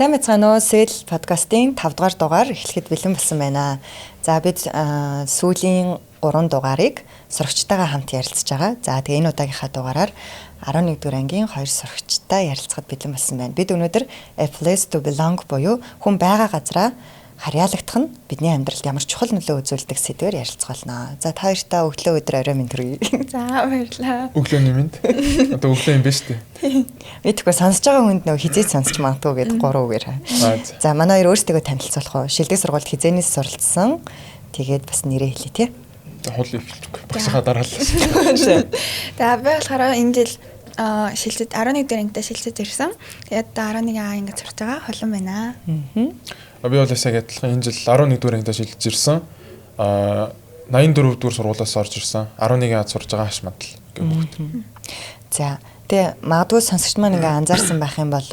Сайн мэцгаана уу? Сэл подкастын 5 дугаар дугаар эхлэхэд бэлэн болсон байна. За бид сүүлийн 3 дугаарыг сурагчтайгаа хамт ярилцж байгаа. За тэгээ энэ удаагийнхаа дугаараар 11 дугаар ангийн 2 сурагчтай ярилцахад бэлэн болсон байна. Бид өнөөдөр a place to belong буюу хүн байгаа газраа харьяалагдах нь бидний амьдралд ямар чухал нөлөө үзүүлдэг сэдвээр ярилцах болно. За та хоёртаа өглөө өдөр орой минь төрье. За баярлалаа. Өглөөний минь. Одоо өглөө юм биш үү? Мэдэхгүй сонсож байгаа хүнд нөө хизээж сонсч магадгүй гэдэг гурав үгээр. За манай хоёр өөрсдөө танилцуулах уу? Шилдэг сургуульд хизээнээс суралцсан. Тэгээд бас нэрээ хэлье тий. За хул эхэлчихгүй. Багшийнхаа дараа л. За би болохоор энэ жил шилжиж 11 дэх ангидаа шилжиж ирсэн. Тэгээд одоо 11 А ангид сурч байгаа. Холон байна. Би бол бас яг адилхан энэ жил 11 дугаар ангидаа шилжиж ирсэн. 84 дугаар сургуулиас орж ирсэн. 11 А сурж байгаа хашмадл гэх хүүхэд. За тэгээ магадгүй сонсогч маань ингээ анзаарсан байх юм бол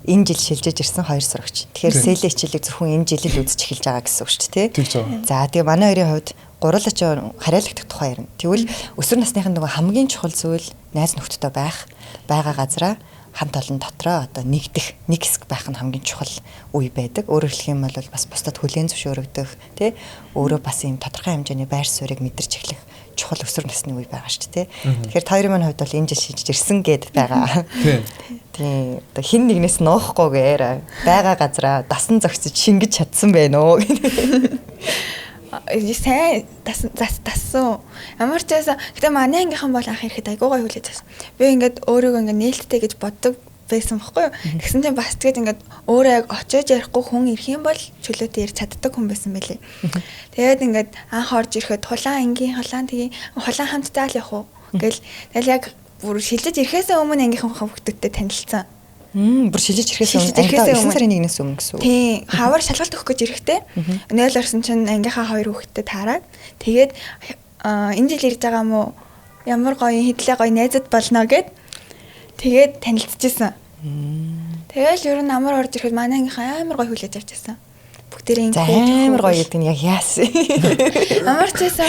энэ жил шилжиж ирсэн хоёр сурагч. Тэгэхээр сэлээ хичээлийг зөвхөн энэ жил л үзэж эхэлж байгаа гэсэн үг шүү дээ, тий? За тэгээ манай хоёрын хувьд гурлаач харьяалагдах тухай ярина. Тэгвэл өсвөр насныхын нөгөө хамгийн чухал зүйл найз нөхдөдтэй байх, байгаа газараа хамт олон дотроо одоо нэгдэх, нэг хэсэг байх нь хамгийн чухал үе байдаг. Өөрөөр хэлэх юм бол бас бусдад хүлээн зөвшөөрөгдөх, тий? Өөрөө бас ийм тодорхой хэмжээний байр суурийг мэдэрч эхлэх чухал өсвөр насны үе байгаа шүү дээ, тий? Тэгэхээр та хоёрын маань хувьд бол энэ жил шилжиж ирсэн гэд байгаа. Тийм. Одоо хин нэгнээс нуухгүйгээр байгаа газараа дасан зогсож шингэж чадсан байна уу? Сайн дасан дассан. Ямар ч байсан. Гэтэ манай ангийнхан бол анх ирэхэд айгуу гоё хүлээж авсан. Би ингээд өөрийгөө ингээд нээлттэй гэж боддог байсан бохгүй юу. Тэгсэн чинь бас тэгээд ингээд өөрөө яг очиж ярихгүй хүн ирэх юм бол чөлөөтэй ярьж чаддаг хүн байсан байлээ. Тэгээд ингээд анх орж ирэхэд хулаан ангийн хулаан тгий хулаан хамтдаа л явах уу гэл тэгэл яг бүр шилжиж ирэхээсээ өмнө ангийнхан хүүхдүүдтэй танилцсан. Бүр шилжиж ирэхээс өмнө 9 сарын 1-ээс өмнө гэсэн үг. Тийм. Хавар шалгалт өгөх гэж ирэхтэй. 0 орсон чинь ангийнхаа хоёр хүүхэдтэй таарад. Тэгээд энэ жил ирж байгаа мó ямар гоё хэдлээ гоё найзад болно гэд тэгээд танилцчихсан. Тэгэл ер нь амар орж ирэхэд манай ангийнхаа амар гоё хүлээж авч ирсэн. Бүгдээрээ ингэ амар гоё гэдэг нь яг яасан. Амар ч байсан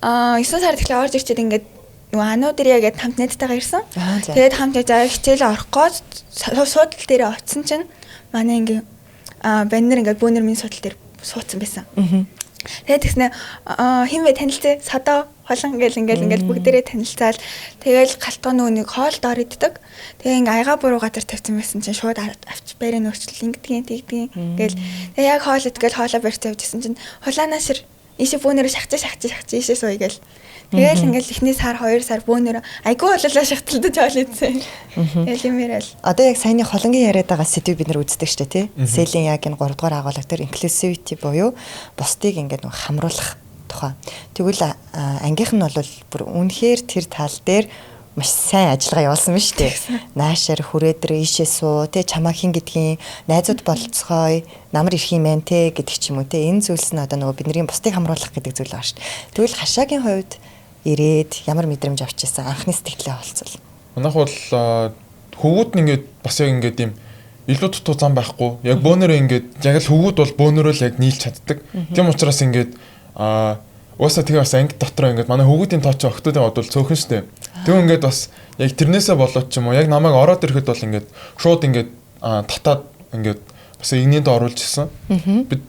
9 сард тэгэхээр орж ирчээд ингээд нөгөө ануу дээр яг хамт найзтайгаа ирсэн. Тэгээд хамт яаж хичээлээ орох гээд суудал дээр очисон чинь манай ингээ баннер ингээд бөөнөр минь суудал дээр суудсан байсан. Тэгээд тэгснэ хин бэ танилцээ садаа холон гэл ингээл ингээл бүгдээрээ танилцаал тэгэл галтгоо нөгөө нэг хоол доор иддэг. Тэгээ ингээ аяга буруу газар тавьсан байсан чинь шууд авч байрын өөрчлөл ингэдгийн тэгдгийн гэл тэгээ яг хоол идгээл хоолоо барьж тавьжсэн чинь хулаанаа шир ийшээ бөөнөрөө шахаж шахаж шахаж ийшээ сууя гэл. Тэгэл ингээл эхний сар 2 сар бөөнөрөө айгүй бололоо шахталдаж хоол идсэн. Тэгэл юм яриад. Одоо яг саяны холонгийн яриад байгаа сэдвийг бид нар үздэг шүү дээ, тий? Сэлийн яг энэ 3 дугаар агуулга дээр inclusivity буюу бусдыг ингээд нэг хамруулах тухай. Тэгвэл ангийнх нь бол бүр үнэхээр тэр тал дээр маш сайн ажиллагаа явуулсан байна шүү дээ. Наашаар хүрээдрээ ийшээ суу, тэ чамаа хин гэдгийн найзууд болцгоё, намар ирэх юм байна те гэдэг ч юм уу те. Энэ зүйлс нь одоо нөгөө бидний бусдыг хамруулах гэдэг зүйл байгаа шүү дээ. Тэгвэл хашаагийн хувьд ирээд ямар мэдрэмж авч ирсэн анхны сэтгэлээ холцол. Манайх бол хөвгүүд нь ингээд бас яг ингээд юм илүү дутуу зам байхгүй. Яг бөөнөрөө ингээд яг л хөвгүүд бол бөөнөрөө л яг нийлж чаддаг. Тийм учраас ингээд угаасаа тэгээ бас анги дотроо ингээд манай хөвгүүдийн тооч охтуудын бодвол цөөхөн штэ. Тэг ингээд бас яг тэрнээсээ болоод ч юм уу яг намайг ороод ирэхэд бол ингээд шууд ингээд татаад ингээд бас игнэнд оруулж ирсэн. Бид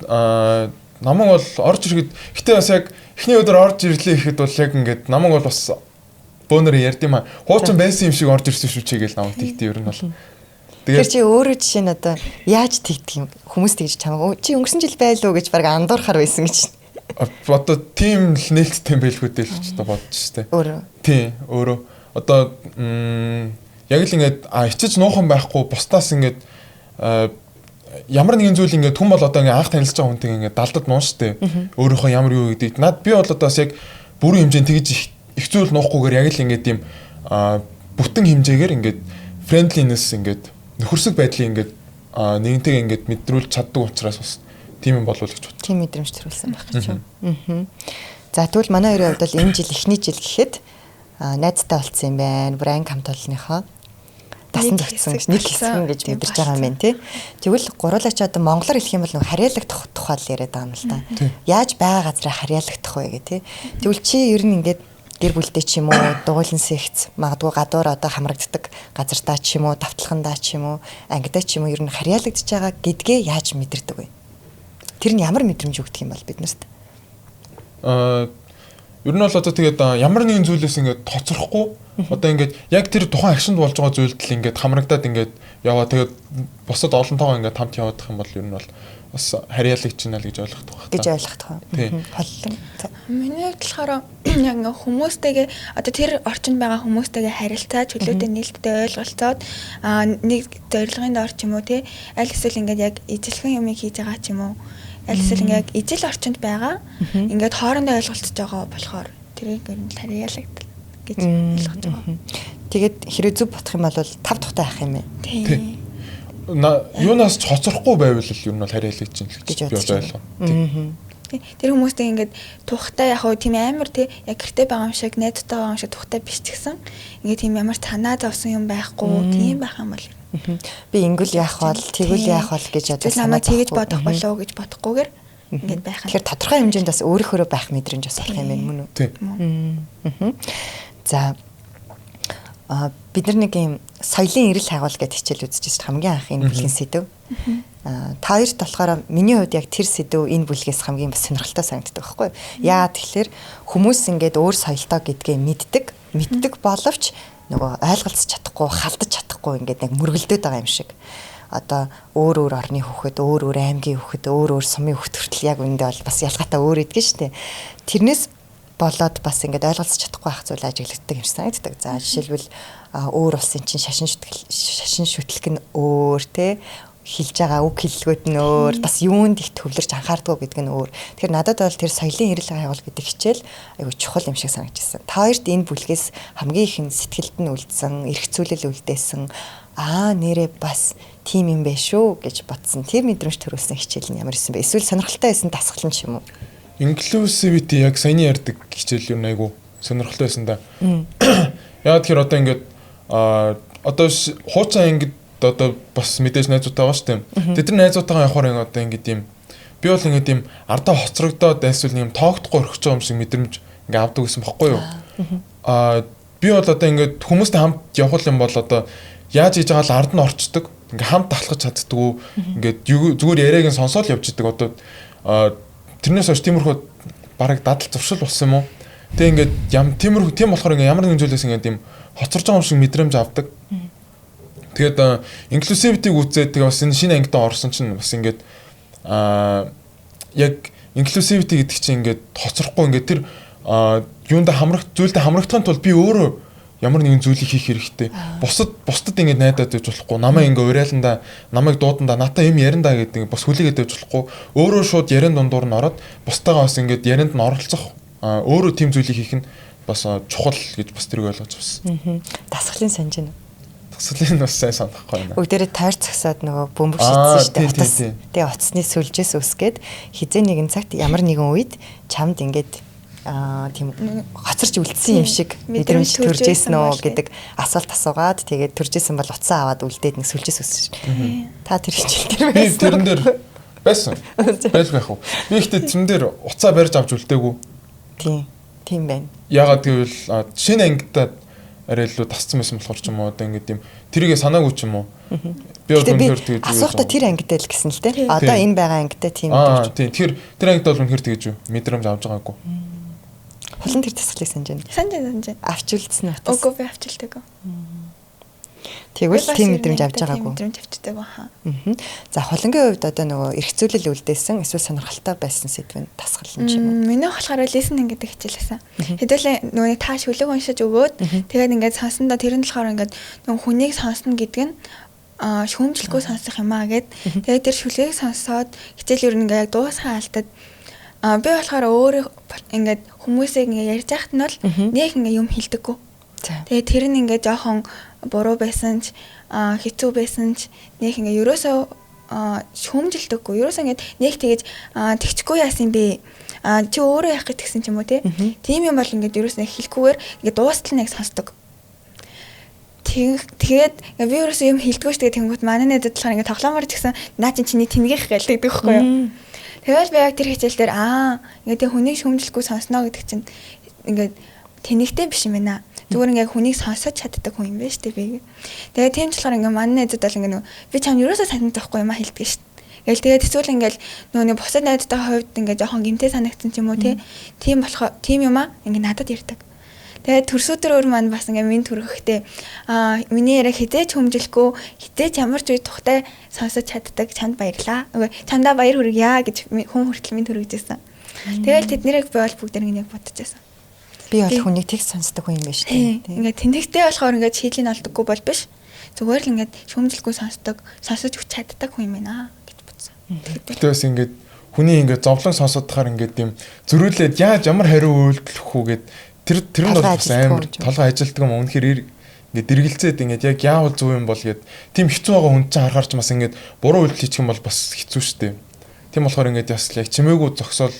намайг бол орж ирэхэд гэтээ бас яг эхний өдөр орж ирлээ гэхэд бол яг ингээд намайг бол бас бөөнөр ярьд юм а. Хуучин байсан юм шиг орж ирсэн шүү чи гээл намайг тэгтээ ер нь бол. Тэгэхээр чи өөрөө жишээ нь одоо яаж тэгдэг юм хүмүүс тэгж чамайг чи өнгөрсөн жил байлуу гэж баг андуурхаар байсан гэж. Одоо тийм л нээлттэй байлгүй дээ л ч одоо бодож штэ. Өөрөө. Тийм өөрөө. Одоо яг л ингээд ичиж нуухан байхгүй бусдаас ингээд ямар нэгэн зүйл ингээд хүн бол одоо ингээд анх танилцж байгаа хүнтэй ингээд далдад нуун штэ. Өөрийнхөө ямар юу гэдгийг над би бол одоо бас яг бүрэн хэмжээнд тэгж их зүйл нуухгүйгээр яг л ингээд юм бүтэн хэмжээгээр ингээд friendliness ингээд нөхөрсөг байдлыг ингээд нэгэнтэйг ингээд мэдрүүлж чаддаг учраас бас тийм юм болов уу гэж бодсон. Тийм мэдрэмж төрүүлсэн байх гэж байна. За тэгвэл манай хоёрын хувьд бол энэ жил эхний жил гэхэд найзтай болцсон юм байна. Бүр анги хамт олонныхоо дасан зогссон гэж нэг хэсэг гэж мэдэрч байгаа юм байна тий. Тэгвэл гуруулаач одоо монголоор хэлэх юм бол нэг харьяалагдах тухай л яриад байгаа юм л да. Яаж байгаа газараа харьяалагдах вэ гэх тий. Тэгвэл чи ер нь ингээд гэр бүлдээ ч юм уу, дугуйлан сэгц, магадгүй гадуур одоо хамрагддаг газартаа ч юм уу, давталхандаа ч юм уу, ангидаа ч юм уу ер нь харьяалагдж байгаа гэдгээ яаж мэдэрдэг вэ? Тэр нь ямар мэдрэмж өгдөг юм бол биднэрт? Ер нь бол одоо тэгээд ямар нэгэн зүйлээс ингээд тоцрохгүй одоо ингээд яг тэр тухайн акшнд болж байгаа зүйлд л ингээд хамрагдаад ингээд яваа, тэгээд бусад олонтойгоо ингээд хамт яваадах юм бол ер нь бол бас харьяалагч байна л гэж ойлгох байх. Гэж ойлгох байх. Холлон. Миний хувьд болохоор яг ингээ хүмүүстэйгээ одоо тэр орчинд байгаа хүмүүстэйгээ харилцаа чөлөөтэй нээлттэй ойлголцоод нэг зорилгын дор ч юм уу те, аль эсвэл ингээд яг ижилхэн юмыг хийж байгаа ч юм уу, аль эсвэл ингээд яг ижил орчинд байгаа ингээд хоорондоо ойлголцож байгаа болохоор тэрийг ер нь харьяалагдал гэж ойлгож байгаа. Тэгээд хэрэг зөв бодох юм бол тав тухтай ах юм ээ. Тийм. Юунаас ч хоцрохгүй байвал л ер нь бол харьяалагч юм л гэж би ойлгоо. Тэр хүмүүстэй ингээд тухтай яг хөө тийм амар тий яг гэрте байгаа юм шиг, найзтай байгаа юм шиг тухтай биш ч гэсэн ингээд тийм ямар санаа зовсон юм байхгүй тийм байх юм бол би ингэл яах бол тэгвэл яах бол гэж одоо санаа тэгэж бодох болов гэж бодохгүйгээр ингээд байх. Тэгэхээр тодорхой хэмжээнд бас өөрийнхөөрөө байх мэдрэмж бас болох юм байна мөн үү? Тийм. За бид нар нэг юм соёлын эрэл хайгуул гэдэг хичээл үзчихсэн хамгийн анх энэ бүлгийн сэдэв. Та хоёрт болохоор миний хувьд яг тэр сэдэв энэ бүлгээс хамгийн бас сонирхолтой санагддаг байхгүй юу? Яагаад тэгэхээр хүмүүс ингээд өөр соёлтой гэдгээ мэддэг боловч нөгөө ойлголцож чадахгүй, халдаж чадахгүй ингээд нэг мөргөлдөд байгаа юм шиг. Одоо өөр өөр орны хүүхэд, өөр өөр аймгийн хүүхэд, өөр өөр сумын хүүхэд хүртэл яг үүндээ бол бас ялгаатай өөр идэг шүү дээ. Тэрнээс болоод бас ингээд ойлголцож чадахгүй байх зүйл ажиглагддаг юм шиг санагддаг. За жишээлбэл өөр улсын чинь шашин шүтлэг нь өөр те, хэлж байгаа үг хэллэгүүд нь өөр, бас юунд их төвлөрч анхаардгүй гэдэг нь өөр. Тэгэхээр надад бол тэр соёлын эрэл хайгуул гэдэг хичээл айгүй чухал юм шиг санагдчихсан. Та хоёрт энэ бүлгээс хамгийн их сэтгэлд нь үлдсэн, эрхцүүлэл үлдээсэн, нэрээ бас тийм юм бэ шүү гэж бодсон. Тэр мэдрэмж төрүүлсэн хичээл нь ямар исэн бэ? Эсвэл сонирхолтой байсан дасгал нь ч юм уу? Inclusivity яг саяны ярьдаг хичээл юу айгүй сонирхолтой байсан да. Яагаад тэгэхээр одоо ингээд одоо хуучин ангид одоо бас мэдээж найзуудтай байгаа шүү дээ. Тэд нар найзуудтайгаа явахаар ингээд одоо ингээд юм би бол ингээд юм ардаа хоцрогдоод эсвэл юм тоогдохгүй орхиж байгаа юм шиг мэдрэмж ингээд авдаг гэсэн бохгүй юу? Би бол одоо ингээд хүмүүстэй хамт явах юм бол одоо яаж хийж байгаа л ард нь орчдөг. Ингээд хамт алхаж чаддгүй. Ингээд зүгээр яриаг нь сонсоол явж идэг. Одоо тэрнээс хойш тиймэрхүү бараг дадал зуршил болсон юм уу? Тэгээ ингээд тиймэрхүү тийм болохоор ингээд ямар нэгэн зүйлээс ингээд юм хоцорж байгаа юм шиг мэдрэмж авдаг. Тэгээд inclusivity-г үзээд тэгээ бас энэ шинэ ангидаа орсон чинь бас ингээд яг inclusivity гэдэг чинь ингээд хоцрохгүй ингээд тэр юундаа зүйлдээ хамрагдахын тулд би өөрөө ямар нэгэн зүйлийг хийх хэрэгтэй. Бусдад ингээд найдаад байж болохгүй. Намайг ингээд уриаландаа, намайг дуудандаа, надаа юм ярандаа гэдэг бас хүлээгээд байж болохгүй. Өөрөө шууд ярин дундуур нь ороод бусдаагаа бас ингээд ярианд нь оролцох, өөрөө тийм зүйлийг хийх нь бас чухал гэж бас тэрийг ойлгож авсан. Дасгалын санаж байна. Дасгалын бас сайн санахгүй байна. Бүгдээрээ тойр цогсоод нөгөө бөмбөг шидсэн шүү дээ. Тэгээ утасны сүлжээс үсгээд хизээ нэгэн цагт ямар нэгэн үед чамд ингээд тийм хоцорч үлдсэн юм шиг мэдрэмж төрж исэн үү гэдэг асуулт асуугаад тэгээд төрж исэн бол утсаа аваад үлдээд нэг сүлжээс үссэн. Та тэр хичээл дээр байсан. Би тэрэн дээр байсан. Байлгүй яах вэ? Би ихтэй тэрэн дээр утсаа барьж авч үлдээгүй. Тийм байна. Яагаад гэвэл шинэ ангидаа арай илүү тасцсан байсан болохоор ч юм уу одоо ингээд юм тэрийгэ санаагүй ч юм уу. Би бол үнэхээр тэгэж асуухта тэр ангидаа л гэсэн л дээ. Одоо энэ байгаа ангидаа тийм мэдрэмж. Тийм. Тэгэхээр тэр ангидаа бол үнэхээр тэгэж мэдрэмж авч байгаагүй. Хулан тэр дасгалыг санаж байна. Санаж байна. Авч үлдсэн үү? Үгүй би авч үлдээгүй. Тэгвэл тийм мэдрэмж авч байгаагүй. Мэдрэмж авчдаагүй хаа. За хулангийн хувьд одоо нөгөө эрхцүүлэл үлдээсэн эсвэл сонирхолтой байсан сэдв нь дасгал нь ч юм уу? Миний болохоор listening гэдэг хичээл байсан. Хэдүүлээ нөгөө та шүлэг уншиж өгөөд тэгээд ингээд сонсондоо тэр нь болохоор ингээд нөгөө хүнийг сонсно гэдэг нь шүүмжлэхгүй сонсох юм аа гэд. Тэгээд тэр шүлгийг сонсоод хичээл ер нь ингээд яг дуусхан алдад би болохоор өөрөө ингээд хүмүүсийг ингээд ярьж байхад нь бол нэг ингээд юм хэлдэггүй. Тэгээд тэр нь ингээд жоохон буруу байсан ч хэцүү байсан ч нэг ингээд ерөөсөө шүүмжилдэггүй. Ерөөсөө ингээд нэг тэгэж тэгчихгүй яасан бэ? Чи өөрөө яах гэж тэгсэн ч юм уу те? Тийм юм бол ингээд ерөөсөө хэлэхгүйгээр ингээд дуустал нэг сонсдог. Тэгээд би ерөөсөө юм хэлдэггүй шүү дээ. Тэнгүүт манай найзууд болохоор ингээд тоглоомор ч гэсэн наа чинь чиний тэмгийх гэлдэг байхгүй юу? Тэгэл би яг тэр хичээл дээр ингээд тэг хүнийг шүүмжлэхгүй сонсноо гэдэг чинь ингээд тэнэгтэй биш юм байна. Зүгээр ингээ хүнийг сонсож чаддаг хүн юм байна шүү дээ би. Тэгээ тийм ч болохоор ингээ манай найзууд бол ингээ нөгөө би чам ерөөсөө санагдахгүй юм а хэлдэг шүү дээ. Ингээл тэгээд эсвэл ингээл нөгөө нэг бусад найзтайгаа хувьд ингээ жоохон гимтэй санагдсан ч юм уу тий. Тийм болохоор тийм юм а ингээ надад ярьдаг. Тэгээд төрсөдөр өөр маань бас ингээ минь төрөхтэй миний яриа хизээч хүмжихгүй хизээч ямар ч үе тухтай сонсож чаддаг чамд баярлаа. Үгүй чамдаа баяр хүргье гэж хүн хүртэл минь төрөжсэн. Тэгэл тэднэрийг би бол бүгд нэг бодож байсан. Би бол хүнийг тэг сонсдог хүн юм байна шүү дээ. Ингээ тэнэгтэй болохоор ингээ шийдлийн олдоггүй бол биш. Зүгээр л ингээд шүүмжлэхгүй сонсдог, сонсож өгч чаддаг хүн юм байна гэж бодсон. Гэтэ бас ингээд хүний ингээд зовлон сонсоод тахаар ингээд юм зөрүүлээд яаж ямар хариу үйлдэх үү гэд тэр нь бол бас амар толгой ажилтдаг юм. Үнэхээр ингээд дэргэлзээд ингээд яг яавал зөв юм бол гэд тийм хэцүү байгаа хүн чинь харахаар ч бас ингээд буруу үйлдэл хийчих юм бол бас хэцүү шүү дээ. Тийм болохоор ингээд бас яг чимээгүй зогсоол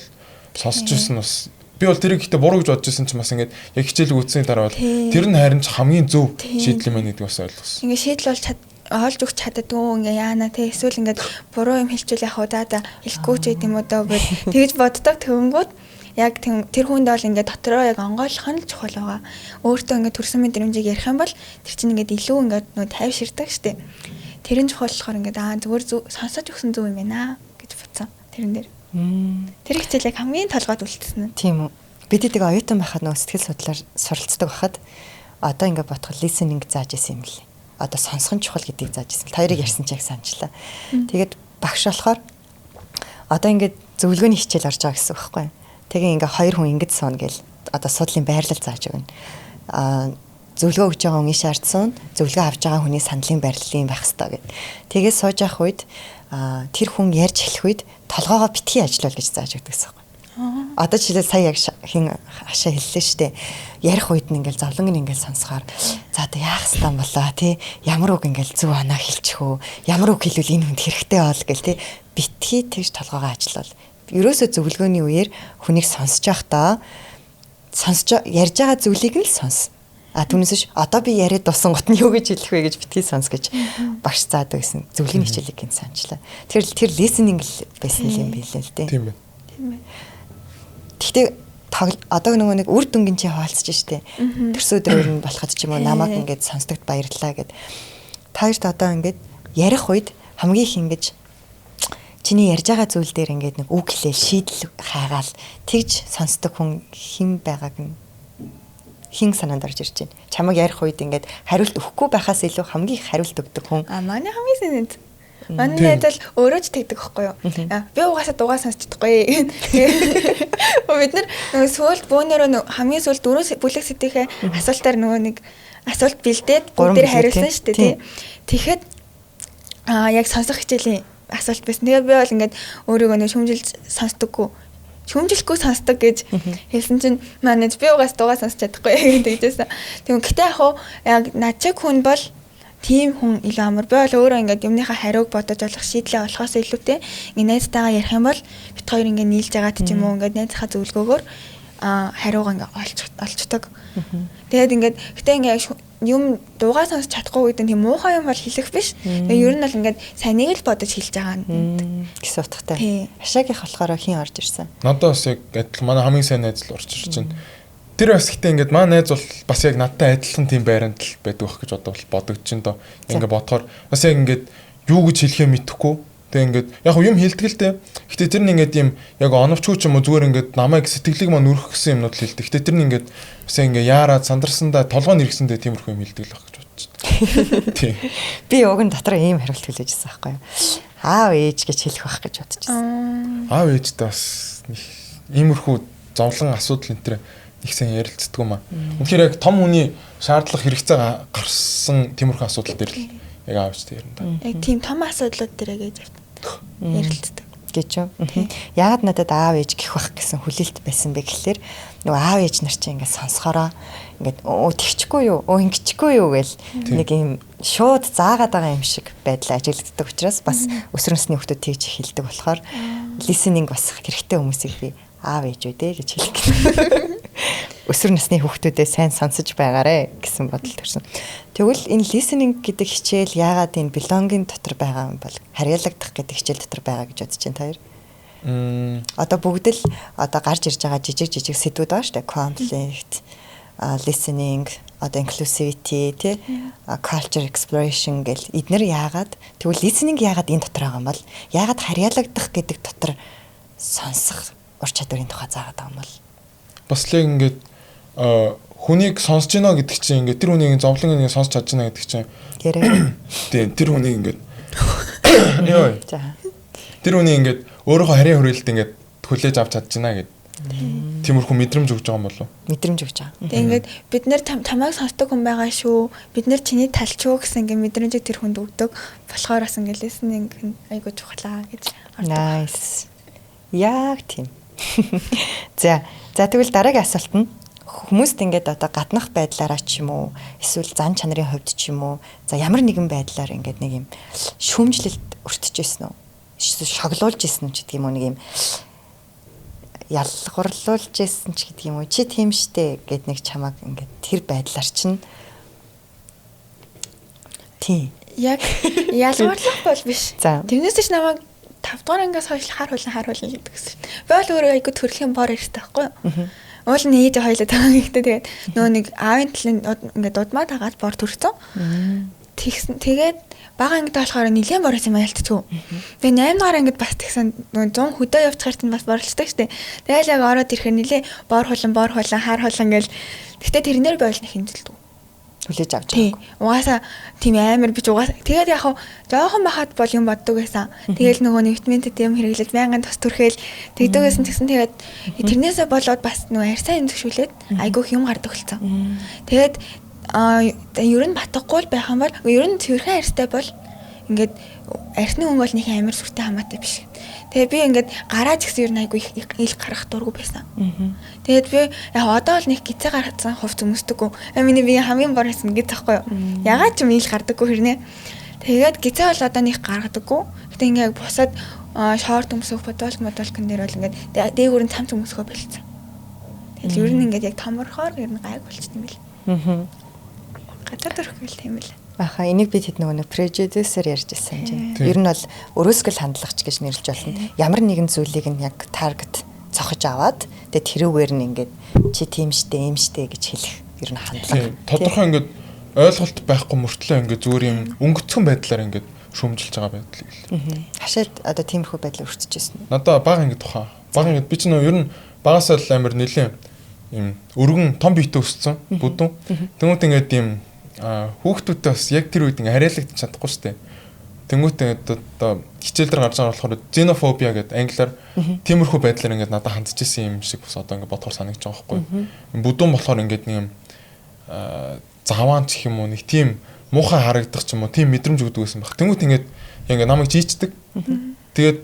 сонсч ирсэн бас би бол тэрийг ихтэй буруу гэж бодож ирсэн чинь бас ингээд яг хичээлэг үтсний дараа бол тэр нь харин ч хамгийн зөв шийдэл юм байна гэдгийг бас ойлгосон. Ингээд шийдэл бол олж өгч чаддгүй ингээ яана те эсвэл ингээд буруу юм хэлчихвэл яг удаа да хэлэхгүй ч гэдэм үү дөө гэд тэгж боддог. Тэгэнгүүт яг тэр хүнд бол ингээд дотроо яг онгойлох нь л чухал байгаа. Өөртөө ингээд төрсэн мэдрэмжийг ярих юм бол тэр чинь ингээд илүү ингээд нөө тайвширдаг штеп. Тэр нь чухал болохоор ингээд зүгээр сонсож өгсөн зөв юм байна гэж бодсон тэрэн дээр. Тэр хичээл яг хамгийн толгойд үлдсэн. Тийм үү. Бид эдэг оюутан байхад нөгөө сэтгэл судлаар суралцдаг байхад одоо ингээд бодоход listening зааж исэн юм лээ. Одоо сонсох нь чухал гэдгийг зааж исэн. Хоёрыг ярьсан ч яг санчлаа. Тэгээд багш болохоор одоо ингээд зөвлөгөөний хичээл орж байгаа гэсэн үг байхгүй юу? Тэгээ ингээ хоёр хүн ингэж сууна гэл одоо судлалын байрлал зааж өгнө. Зөвлөгөө өгж байгаа хүн шаард суун, зөвлөгөө авч байгаа хүний саналын байрлал юм байх ёстой гэд. Тэгээд сууж явах үед тэр хүн ярьж эхлэх үед толгоогоо битгий ажиллуул гэж зааж өгдөг гэсэн үг. Одоо жишээлбэл сая яг хин хашаа хэллээ штэ. Ярих үед нь ингээл зовлон нь ингээл сонсохоор за одоо яах ёстой болоо тий ямар үг ингээл зөв оноо хэлчих үү? Ямар үг хэлвэл энэ хүнд хэрэгтэй бол гэл тий битгий тэгж толгоогоо ажиллуул. Ерөөсөө зөвлөгөөний үеэр хүнийг сонсож байхдаа сонсож ярьж байгаа зүйлийг нь л сонс. А түүнээс биш одоо би яриад дусан гот нь юу гэж хэлэх вэ гэж битгий сонс гэж багш заадаг гэсэн зөвлөгөөний хичээлийг гинт санчлаа. Тэгэхээр тэр listening л байсан юм билээ л дээ. Тийм ээ. Тийм ээ. Гэхдээ одоо нөгөө нэг үр дүнгийн чи хаваалцж штэ. Төрсө өдрөөр нь болоход ч юм уу намайг ингээд сонсдогт баярлалаа гэд. Та хоёрт одоо ингээд ярих үед хамгийн их ингэж чиний ярьж байгаа зүйл дээр ингээд нэг үг хэлээл шийдэл хайгаал тэгж сонсдог хүн хэн байгааг нь хин санаанд орж ирж байна. Чамайг ярих үед ингээд хариулт өгөхгүй байхаас илүү хамгийн их хариулт өгдөг хүн. Манай хамгийн сайн найз. Манай найз л өөрөө ч тэгдэг байхгүй юу? Би угаасаа дугаа сонсч чадахгүй. Бид нар нөгөө сүүлд бөөнөрөө хамгийн сүүлд дөрөв бүлэг сэдвийнхээ асуултаар нөгөө нэг асуулт бэлдээд бүгдээр хариулсан шүү дээ тий. Тэгэхэд яг сонсох хичээлийн асуулт байсан. Тэгээ би бол ингээд өөрийгөө нэг шүмжилж сонсдоггүй. Шүмжлэхгүй сонсдог гэж хэлсэн чинь манай би угаас дугаа сонсч чадахгүй гэж тэгжсэн. Тэгвэл гэтээ яг хуу яг над чиг хүн бол тийм хүн илүү амар. Би бол өөрөө ингээд юмныхаа хариуг бодож олох шийдлээ олохоос илүүтэй ингээд найзтайгаа ярих юм бол бит хоёр ингээд нийлж байгаа ч юм уу ингээд найзынхаа зөвлөгөөгөөр хариугаа ингээд олчдаг. Тэгээд ингээд гэтээ ингээд юм дуугаа сонсч чадахгүй гэдэг нь тийм муухай юм бол хэлэх биш. Тэгээ ер нь бол ингээд сайныг л бодож хэлж байгаа нь гэсэн утгатай. Хашаагийнх болохоор хэн орж ирсэн? Надад бас яг адилхан манай хамгийн сайн найз л орж ирж байна. Тэр бас гэтээ ингээд манай найз бол бас яг надтай адилхан тийм байранд л байдаг байх гэж одоо бол бодогдож байна доо. Ингээд бодохоор бас яг ингээд юу гэж хэлэхээ мэдэхгүй. Тэгээ ингээд яг юм хэлдэг л дээ. Гэтэ тэр нь ингээд юм яг оновчгүй ч юм уу зүгээр ингээд намайг сэтгэлийг маань өргөх гэсэн юмнууд л хэлдэг. Гэтэ тэр нь ингээд бас ингээд яарад сандарсандаа толгой нэргсэндээ тиймэрхүү юм хэлдэг л байх гэж бодож байна. Тийм. Би уг нь дотор ийм хариулт хүлээж ирсэн байхгүй юу? Аав ээж гэж хэлэх байх гэж бодож байсан. Аав ээжтэй бас нэг иймэрхүү зовлон асуудал энэ төр их сайн ярилцдаг юм аа. Үнэхээр яг том хүний шаардлага хэрэгцээ гарсан тиймэрхүү асуудал дээр л яг аав ээжтэй ярина да. Яг тийм том асуудлууд дээр гэж ярилцдаг гэж юу. Яагаад надад аав ээж гэх бах гэсэн хүлээлт байсан бэ гэхлээр нөгөө аав ээж нар чинь ингээд сонсохороо ингээд өө тэгчихгүй юу, өө ингэчихгүй юу гэл нэг юм шууд заагаад байгаа юм шиг байдал ажиглагддаг учраас бас өсвөр насны хүмүүс тэгж хэлдэг болохоор listening бас хэрэгтэй хүмүүсийг би аав ээж үү дээ гэж хэлэх. Өсвөр насны хүүхдүүдээ сайн сонсож байгаарэ гэсэн бодол төрсөн. Тэгвэл энэ listening гэдэг хичээл яагаад энэ belonging дотор байгаа юм бол харьяалагдах гэдэг хичээл дотор байгаа гэж бодож байна та хоёр? Одоо бүгд л одоо гарч ирж байгаа жижиг жижиг сэдвүүд байгаа шүү дээ. Conflict, Listening, одоо inclusivity тий, culture exploration гэл эднэр яагаад, тэгвэл listening яагаад энэ дотор байгаа юм бол, яагаад харьяалагдах гэдэг дотор сонсох ур чадварын тухай заагаад байгаа юм бол? Бас л яг ингээд хүнийг сонсож гинэ гэдэг чинь ингээд тэр хүнийг зовлон ингээд сонсч чадж гинэ гэдэг чинь тийм, тэр хүнийг ингээд ёо. Тэр хүнийг ингээд өөрийнхөө харийн хүрээлэлд ингээд хүлээж авч чадж гинэ гэдэг. Тиймэрхүү мэдрэмж өгж байгаа юм болов уу? Мэдрэмж өгж байгаа. Тэгээ ингээд бид нэр чамайг сонсдог хүн байгаа шүү. Бид нэр чиний талч шүү гэсэн ингээд мэдрэмжийг тэр хүнд өгдөг. Болохоор бас ингээд listening айгуу чухлаа гэж ордог. Nice. Яг тийм. За, за тэгвэл дараагийн асуулт нь хүмүүст ингээд одоо гаднах байдлаараа ч юм уу, эсвэл зан чанарын хувьд ч юм уу, за ямар нэгэн байдлаар ингээд нэг юм шүүмжлэлт өртөж ирсэн үү? Эсвэл шоглуулж ирсэн ч гэдэг юм уу, нэг юм ялгуурлуулж ирсэн ч гэдэг юм уу? Чи тийм штэ гэд нэг чамааг ингээд тэр байдлаар чинь тийм. Яг ялгуурлах бол биш. Тэрнээс ч намайг 5 дугаар ангиас хойш хар хулан хар хулан гэдэг гэсэн. Би бол өөрөө айгу төрлийн бор ирсэн байхгүй юу? Уул нь ээж хоёлаа тагаа гэхдээ тэгээд нөгөө нэг аавын талын ингээд дудмаа тагаад бор төрсөн. Тэгсэн тэгээд бага ангид болохоор нэлээд бор байсан юм ялтцгүй. Тэгээ 8 дугаар ангид бас тэгсэн нөгөө 100 хөдөө явчихаар чинь бас борлцдог штэ. Тэгэл яг ороод ирэхээр нэлээд бор хулан бор хулан хар хулан гэл. Гэтэ тэрнэр би бол нэг хэмжилдэг. Хүлээж авч байгаагүй. Угаасаа тийм амар бич угаасаа. Тэгээд яг хав жоохон байхад бол юм боддог байсан. Тэгэл нөгөө нэг витаминтэй юм хэрэглэж байнгын тус түрхээл тэгдэг байсан гэсэн. Тэгээд тэрнээсээ болоод бас нөгөө арьсаа эмзэгшүүлээд айгүйх юм гардаг болсон. Тэгээд ер нь батгахгүй л байх юм бол ер нь цэвэрхэн арьстай бол ингээд арьсны өнгө бол нэг амар сүртэй хамаатай биш. Тэгээ би ингээд гараа ч гэсэн ер нь айгүй их ил гарах дургу байсан. Тэгээд би яг одоо бол нэг гизээ гаргацсан хувц өмсдөггүй. Миний би хамгийн бор байсан гиз ахгүй юу. Ягаад ч юм ил гардаггүй хэрнээ. Тэгээд гизээ бол одоо нэг гаргадаггүй. Гэтэ ингээд бусад шорт өмсөх бодолк дээр бол ингээд дээгүүр нь цамц өмсөхөө болцсон. Тэгэл ер нь ингээд яг томорхоор ер нь гайг болчихсон юм бэл. Гадаад төрөх гэл тийм л. Аха, энийг би тэд нөгөө prejudice-ээр ярьж байсан чинь. Ер нь бол өрөөсгөл хандлагач гэж нэрлэж болно. Ямар нэгэн зүйлийг нь яг target цохож аваад тэгээ тэрүүгээр нь ингээд чи тийм штэ, эм штэ гэж хэлэх ер нь хандлага. Тодорхой ингээд ойлголт байхгүй мөртлөө ингээд зүгээр юм өнгөцгөн байдлаар ингээд шүүмжилж байгаа байдлыг л. Хашаад одоо тиймэрхүү байдлаар өртөж байсан. Надаа бага ингээд тухай. Бага ингээд би ч нөө ер нь багасаа л амар нэлээд юм өргөн том биетэй өссөн бүдүүн. Тэнгүүт ингээд юм хүүхдүүдтэй бас яг тэр үед ингээ харьяалагдчих чадахгүй шүү дээ. Тэнгүүтээ одоо хичээл дээр гарч байгаа болохоор xenophobia гэдэг англиар тиймэрхүү байдлаар ингээд надад хандж исэн юм шиг бас одоо ингээ бодохоор санагдаж байгаа байхгүй. Бүдүүн болохоор ингээд нэг юм заваан ч юм уу нэг тийм муухай харагдах ч юм уу тийм мэдрэмж өгдөг байсан баг. Тэнгүүт ингээд ингээ намайг жийчдэг. Тэгээд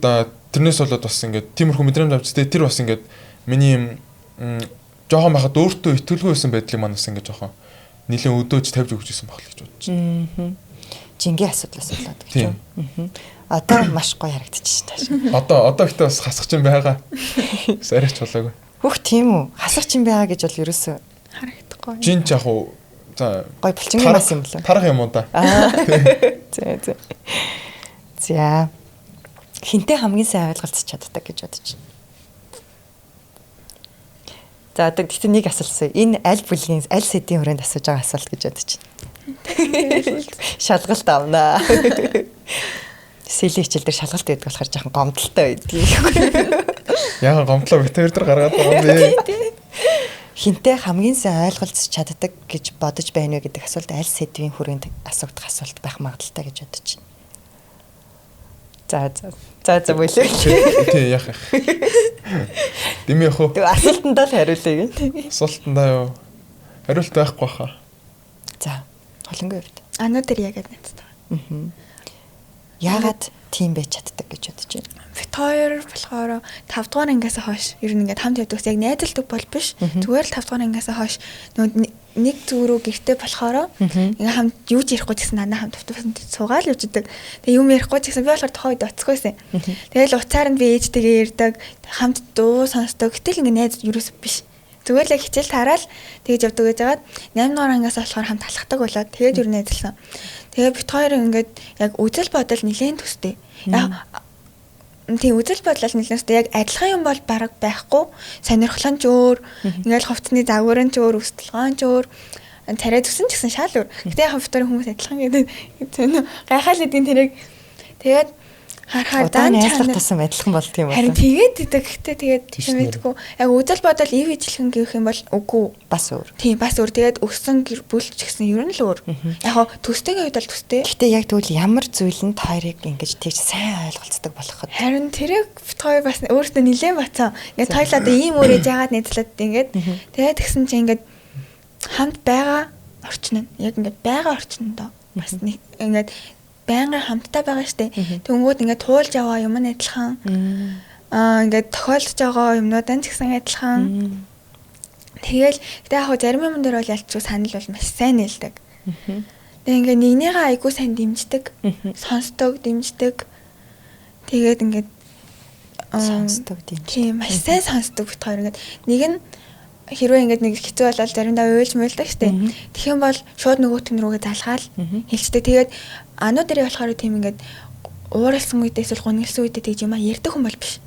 тэрнээс болоод бас ингээд тиймэрхүү мэдрэмж авч тэр бас ингээд миний юм жоохон байхад өөртөө итгэлгүй байсан байдлыг маань бас ингээ жоохон нэлээд өдөөж тавьж өгч ирсэн баг л гэж бодож байна. Жингийн асуудлаас болоод гэж үү? Одоо маш гоё харагдчих шээ. Одоо ихтэй бас хасах юм байгаа. Бас арайч болоогүй. Хөх тийм үү? Хасах юм байгаа гэж бол ерөөсөө харагдахгүй. Жин ч яг уу за гоё булчингийн мас юм болоо. Тарах юм уу да. Зэ зэ. За. Хинтээ хамгийн сайн ойлголцож чаддаг гэж бодож байна. За одоо гэхдээ нэг асуулт. Энэ аль бүлгийн аль сэдвийн хүрээнд асууж байгаа асуулт гэж бодож байна. Шалгалт авнаа. Сэлийн хичээл дээр шалгалт байдаг болохоор жоохон гомдолтой байдгийг. Яагаад гомдлоо бит хоёр дээр гаргаад байгаа юм бэ? Хинтээ хамгийн сайн ойлголцож чаддаг гэж бодож байна вэ гэдэг асуулт аль сэдвийн хүрээнд асуугдах асуулт байх магадaltaй гэж бодож байна. За за. За за болоо. Тий яах. Дэмий яах вэ? Тэг асуултандаа л хариулъя гэн. Асуултандаа юу? Хариулт байхгүй хаа. За, холонгийн хувьд. Ануу дээр яагаад найзтай. Аа. Яагаад тийм байж чаддаг гэж бодож байна? Бит хоёр болохоор 5 дугаар ангиас хойш ер нь ингээд хамт явдаг. Яг найзалдаг бол биш. Зүгээр л 5 дугаар ангиас хойш нөгөө нэг зүг рүү гэрте болохоор ингээ хамт юу ч ярихгүй гэсэн надад хамт автобусанд суугаал явж идэг. Тэгээ юм ярихгүй ч гэсэн би болохоор тухайн үед оцгүйсэн. Тэгэл уцаар нь би ээжтэйгээ ярьдаг, хамт дуу сонсдог. Гэтэл ингээ найз юурээс биш. Зүгээр л яг хичээл тараал тэгж явдаг гэж хагаад 8 дугаар ангиас болохоор хамт алхдаг болоод тэгээд юу найзалсан. Тэгээ бит хоёр ингээд яг үзэл бодол нэлээд төстэй. Яг Тийм үзэл бодлол нэлээд яг адилхан юм бол бараг байхгүй. Сонирхол нь ч өөр, ингээл хувцсны загвар нь ч өөр, үс толгой нь ч өөр, царай зүсэн ч гэсэн шал өөр. Гэтэ яг хувцаар хүмүүс адилхан гэдэг гайхаал эдийн тэрийг тэгээд харахаар дан чанар тусам адилхан болд юм байна. Харин тэгээд идэг. Гэтэ тэгээд мэдгүй. Яг үзэл бодол ив ижилхэн гэх юм бол үгүй. Бас өөр. Тийм бас өөр. Тэгээд өссөн гэр бүл ч гэсэн ер нь л өөр. Яг хоо төстэйгээ үед бол төстэй. Гэтэ яг тэгвэл ямар зүйл нь та хоёрыг ингэж тэгж сайн ойлголцдог болоход. Харин тэрийг бит хоёр бас өөртөө нилээн бацсан. Ингээд хоёлаа одоо ийм өөрэж яагаад найзлаад ингээд тэгээд тэгсэн чинь ингээд хамт байгаа орчин нь яг ингээд байгаа орчин доо бас нэг ингээд байнгын хамтдаа байгаа штэ. Тэнгүүд ингээд туулж яваа юм нь адилхан. Ингээд тохиолдож байгаа юмнууд нь ч гэсэн адилхан. Тэгэл гэтээ яг зарим юм дээр бол ялчгүй санал бол маш сайн нийлдэг. Тэгээ ингээд нэгнийгээ айгүй сайн дэмждэг, сонсдог, дэмждэг. Тэгээд ингээд сонсдог, дэмждэг. Тийм маш сайн сонсдог бит хоёр ингээд нэг нь хэрвээ ингээд нэг хэцүү болол заримдаа уйлж муйлдаг штэ. Тэгэх юм бол шууд нөгөөх нь рүүгээ залгаал хэлцдэг. Тэгээд ануу дэрээ болохоор тийм ингээд ууралсан үедээ эсвэл гунигласан үедээ тэгж юм а ярьдаг хүн бол биш.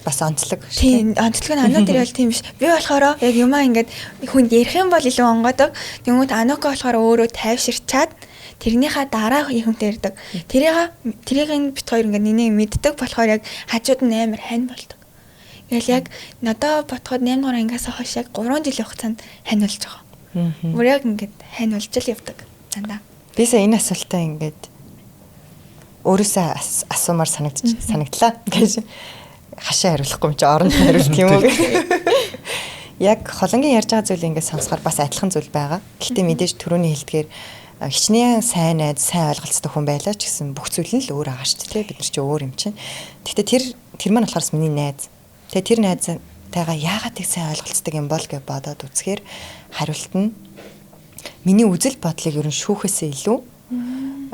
Бас онцлог. Тийм онцлог нь ануу дэрээ бол тийм биш. Би болохоор яг юм а ингээд хүнд ярих юм бол илүү онгодог. Тэнгүүт ануука болохоор өөрөө тайвширчаад тэрнийхээ дараа хүнтэй ярьдаг. Тэрийг нь бит хоёр ингээд нинээ мэддэг болохоор яг хажууд нь амар хань болдог. Ингээл яг надад бодоход 8 дугаар ангиас хойш яг 3 жилийн хугацаанд хань болж байгаа. Бүр яг ингээд хань болж л явдаг дандаа. Бисаа энэ асуултаа ингээд өөрөөсөө асуумаар санагдлаа гэж хашаа хариулахгүй юм чи оронд хариулт юм уу гэх. Яг холонгийн ярьж байгаа зүйл ингээд сонсохоор бас адилхан зүйл байгаа. Гэхдээ мэдээж түрүүний хэлдгээр хичнээн сайн найз, сайн ойлголцдог хүн байлаа ч гэсэн бүх зүйл нь л өөр байгаа шүү дээ. Бид нар чи өөр юм чинь. Гэхдээ тэр маань болохоор миний найз. Тэгээ тэр найзтайгаа яагаад тэг сайн ойлголцдог юм бол гэж бодоод үзэхээр хариулт нь миний үзэл бодлыг ер нь шүүхээсээ илүү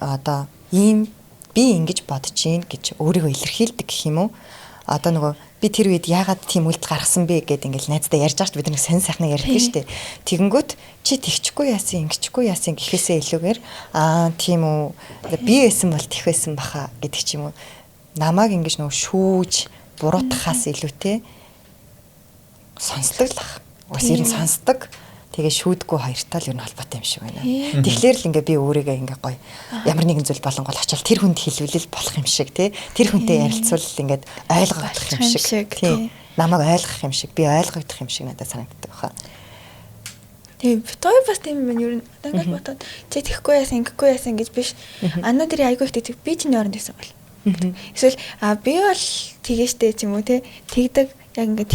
одоо ийм би ингэж бодож гин гэж өөрийгөө илэрхийлдэг гэх юм уу? Одоо нөгөө би тэр үед яагаад тийм үйлдэл гаргасан бэ гэд ингээл найздаа ярьж байгаа ч бид нэг сонь сайхныг ярьдаг шүү дээ. Тэгэнгүүт чи тэгчихгүй яасан, ингэчихгүй яасан гэхээсээ илүүгээр аа тийм үү би байсан бол тех байсан баха гэдэг ч юм уу. Намайг ингэж нөгөө шүүж буруутгахаас илүүтэй сонсдог л ах. Ус ер нь сонсдог. Тэгээ шүүдгүй хоёртой л ер нь холбоотой юм шиг байна. Тэгэхээр л ингээ би өөрийгөө ингээ гоё ямар нэгэн зүйл болонгол очил тэр хүнд хэлвэл болох юм шиг тий. Тэр хүнтэй ярилцвал ингээд ойлгогдох юм шиг тий. Намайг ойлгох юм шиг, би ойлгогдох юм шиг надад санагддаг баха. Тийм бит хоёр бас тийм юм байна. Ер нь одоо ингээд бодоод чи тэхгүй яасан, ингэхгүй яасан гэж биш. Ануу дэрийн айгүй ихтэй би чиний оронд байсан бол. Эсвэл би бол тэгээ штэ ч юм уу те тэгдэг яг ингээд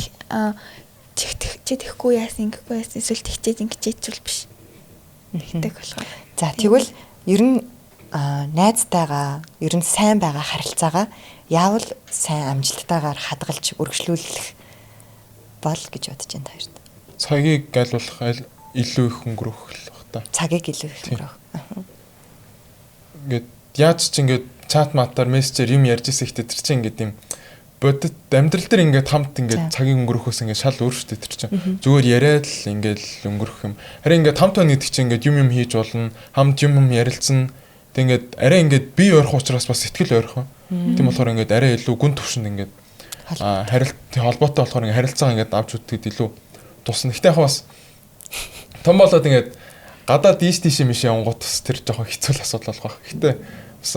чи тэхгүй яасан ингэхгүй яасан эсвэл тэгчээд ингэчээд зүйл биш. Тэгдэг болохоор. За тэгвэл ер нь найзтайгаа ер нь сайн байгаа харилцаагаа яавал сайн амжилттайгаар хадгалж үргэлжлүүлэх бол гэж бодож байна та хоёрт. Цагийг айлуулах илүү их өнгөрөх л бах та. Цагийг илүү их өнгөрөх. Ингээд яаж ч ингээд чат матаар мессежээр юм ярьж ирсэн ихтэй тэр чинь ингээд юм бодит амьдрал дээр ингээд хамт ингээд цагийг өнгөрөхөөс ингээд шал өөр шүү дээ тэр чинь. Зүгээр яриад л ингээд өнгөрөх юм. Харин ингээд хамт байна гэдэг чинь ингээд юм хийж болно, хамт юм ярилцсан. Тэг ингээд арай ингээд бие ойрхон учраас бас сэтгэл ойрхон. Тийм болохоор ингээд арай илүү гүн төвшөнд ингээд харилт холбоотой болохоор ингээд харилцаа ингээд авч үзэхэд илүү тусна. Гэтэ яг бас том болоод ингээд гадаа дийш тийш юм шиг онгот бас тэр жоохон хэцүү л асуудал болох байх. Гэтэ бас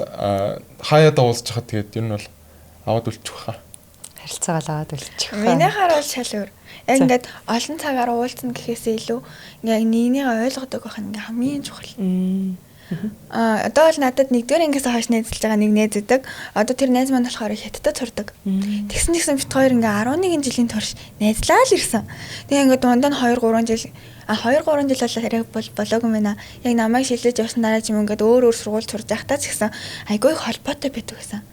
хаяад уулзж хахад тэгээд ер нь бол аваад үлчих хаа. Харилцаагаа л аваад үлчих. Минийхаар бол шал өөр. Яг ингээд олон цагаар уулзна гэхээсээ илүү ингээд нэгнийгээ ойлгодог байх нь ингээд хамгийн чухал. Одоо бол надад нэгдүгээр ангиас хойш найзалж байгаа нэг найз өгдөг. Одоо тэр найз маань болохоор хятадд сурдаг. Тэгсэн тэгсэн бит хоёр ингээ 11 жилийн турш найзлаа л ирсэн. Тэгээ ингээ дундаа нь 2 3 жил 2 3 жил бол арай болоогүй юм байна. Яг намайг шилжиж явсан дараа ч юм ингээд өөр өөр сургууль сурж байхдаа ч гэсэн айгүй их холбоотой байдаг гэсэн.